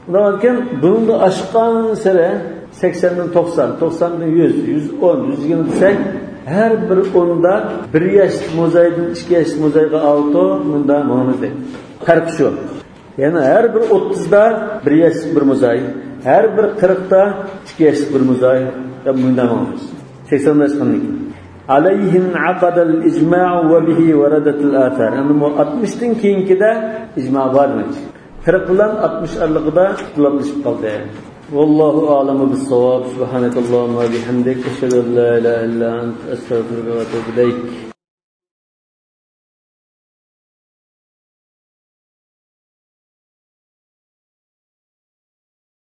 ئۇنداقكەن، بۇنىڭدا ئاشقانسېرى سەكسەندىن توقسان، توقساندىن يۈز، يۈز ئون، يۈز يىگىرمە دېسەك، ھەر بىر ئوندا بىر ياشلىق موزايدىن ئىككى ياشلىق موزايغا ئاۋتوماتىك مۇندا ماڭىمىز دەيدۇ. پەرقى شۇ. يەنى ھەر بىر ئوتتۇزدا بىر ياشلىق بىر موزاي، ھەر بىر قىرىقتا ئىككى ياشلىق بىر موزاي دەپ مۇندا ماڭىمىز. سەكسەندىن ئاشقاندىن كېيىن. عليه انعقد الإجماع وبه وردت الآثار. ئەمدى بۇ ئاتمىشتىن كېيىنكىدە ئىجما بار دېمەكچى. قىرىق بىلەن ئاتمىش ئارىلىقىدا ئىختىلاپلىشىپ قالدى. والله أعلم بالصواب. سبحانك اللهم وبحمدك، أشهد أن لا إله إلا أنت، أستغفرك وأتوب إليك.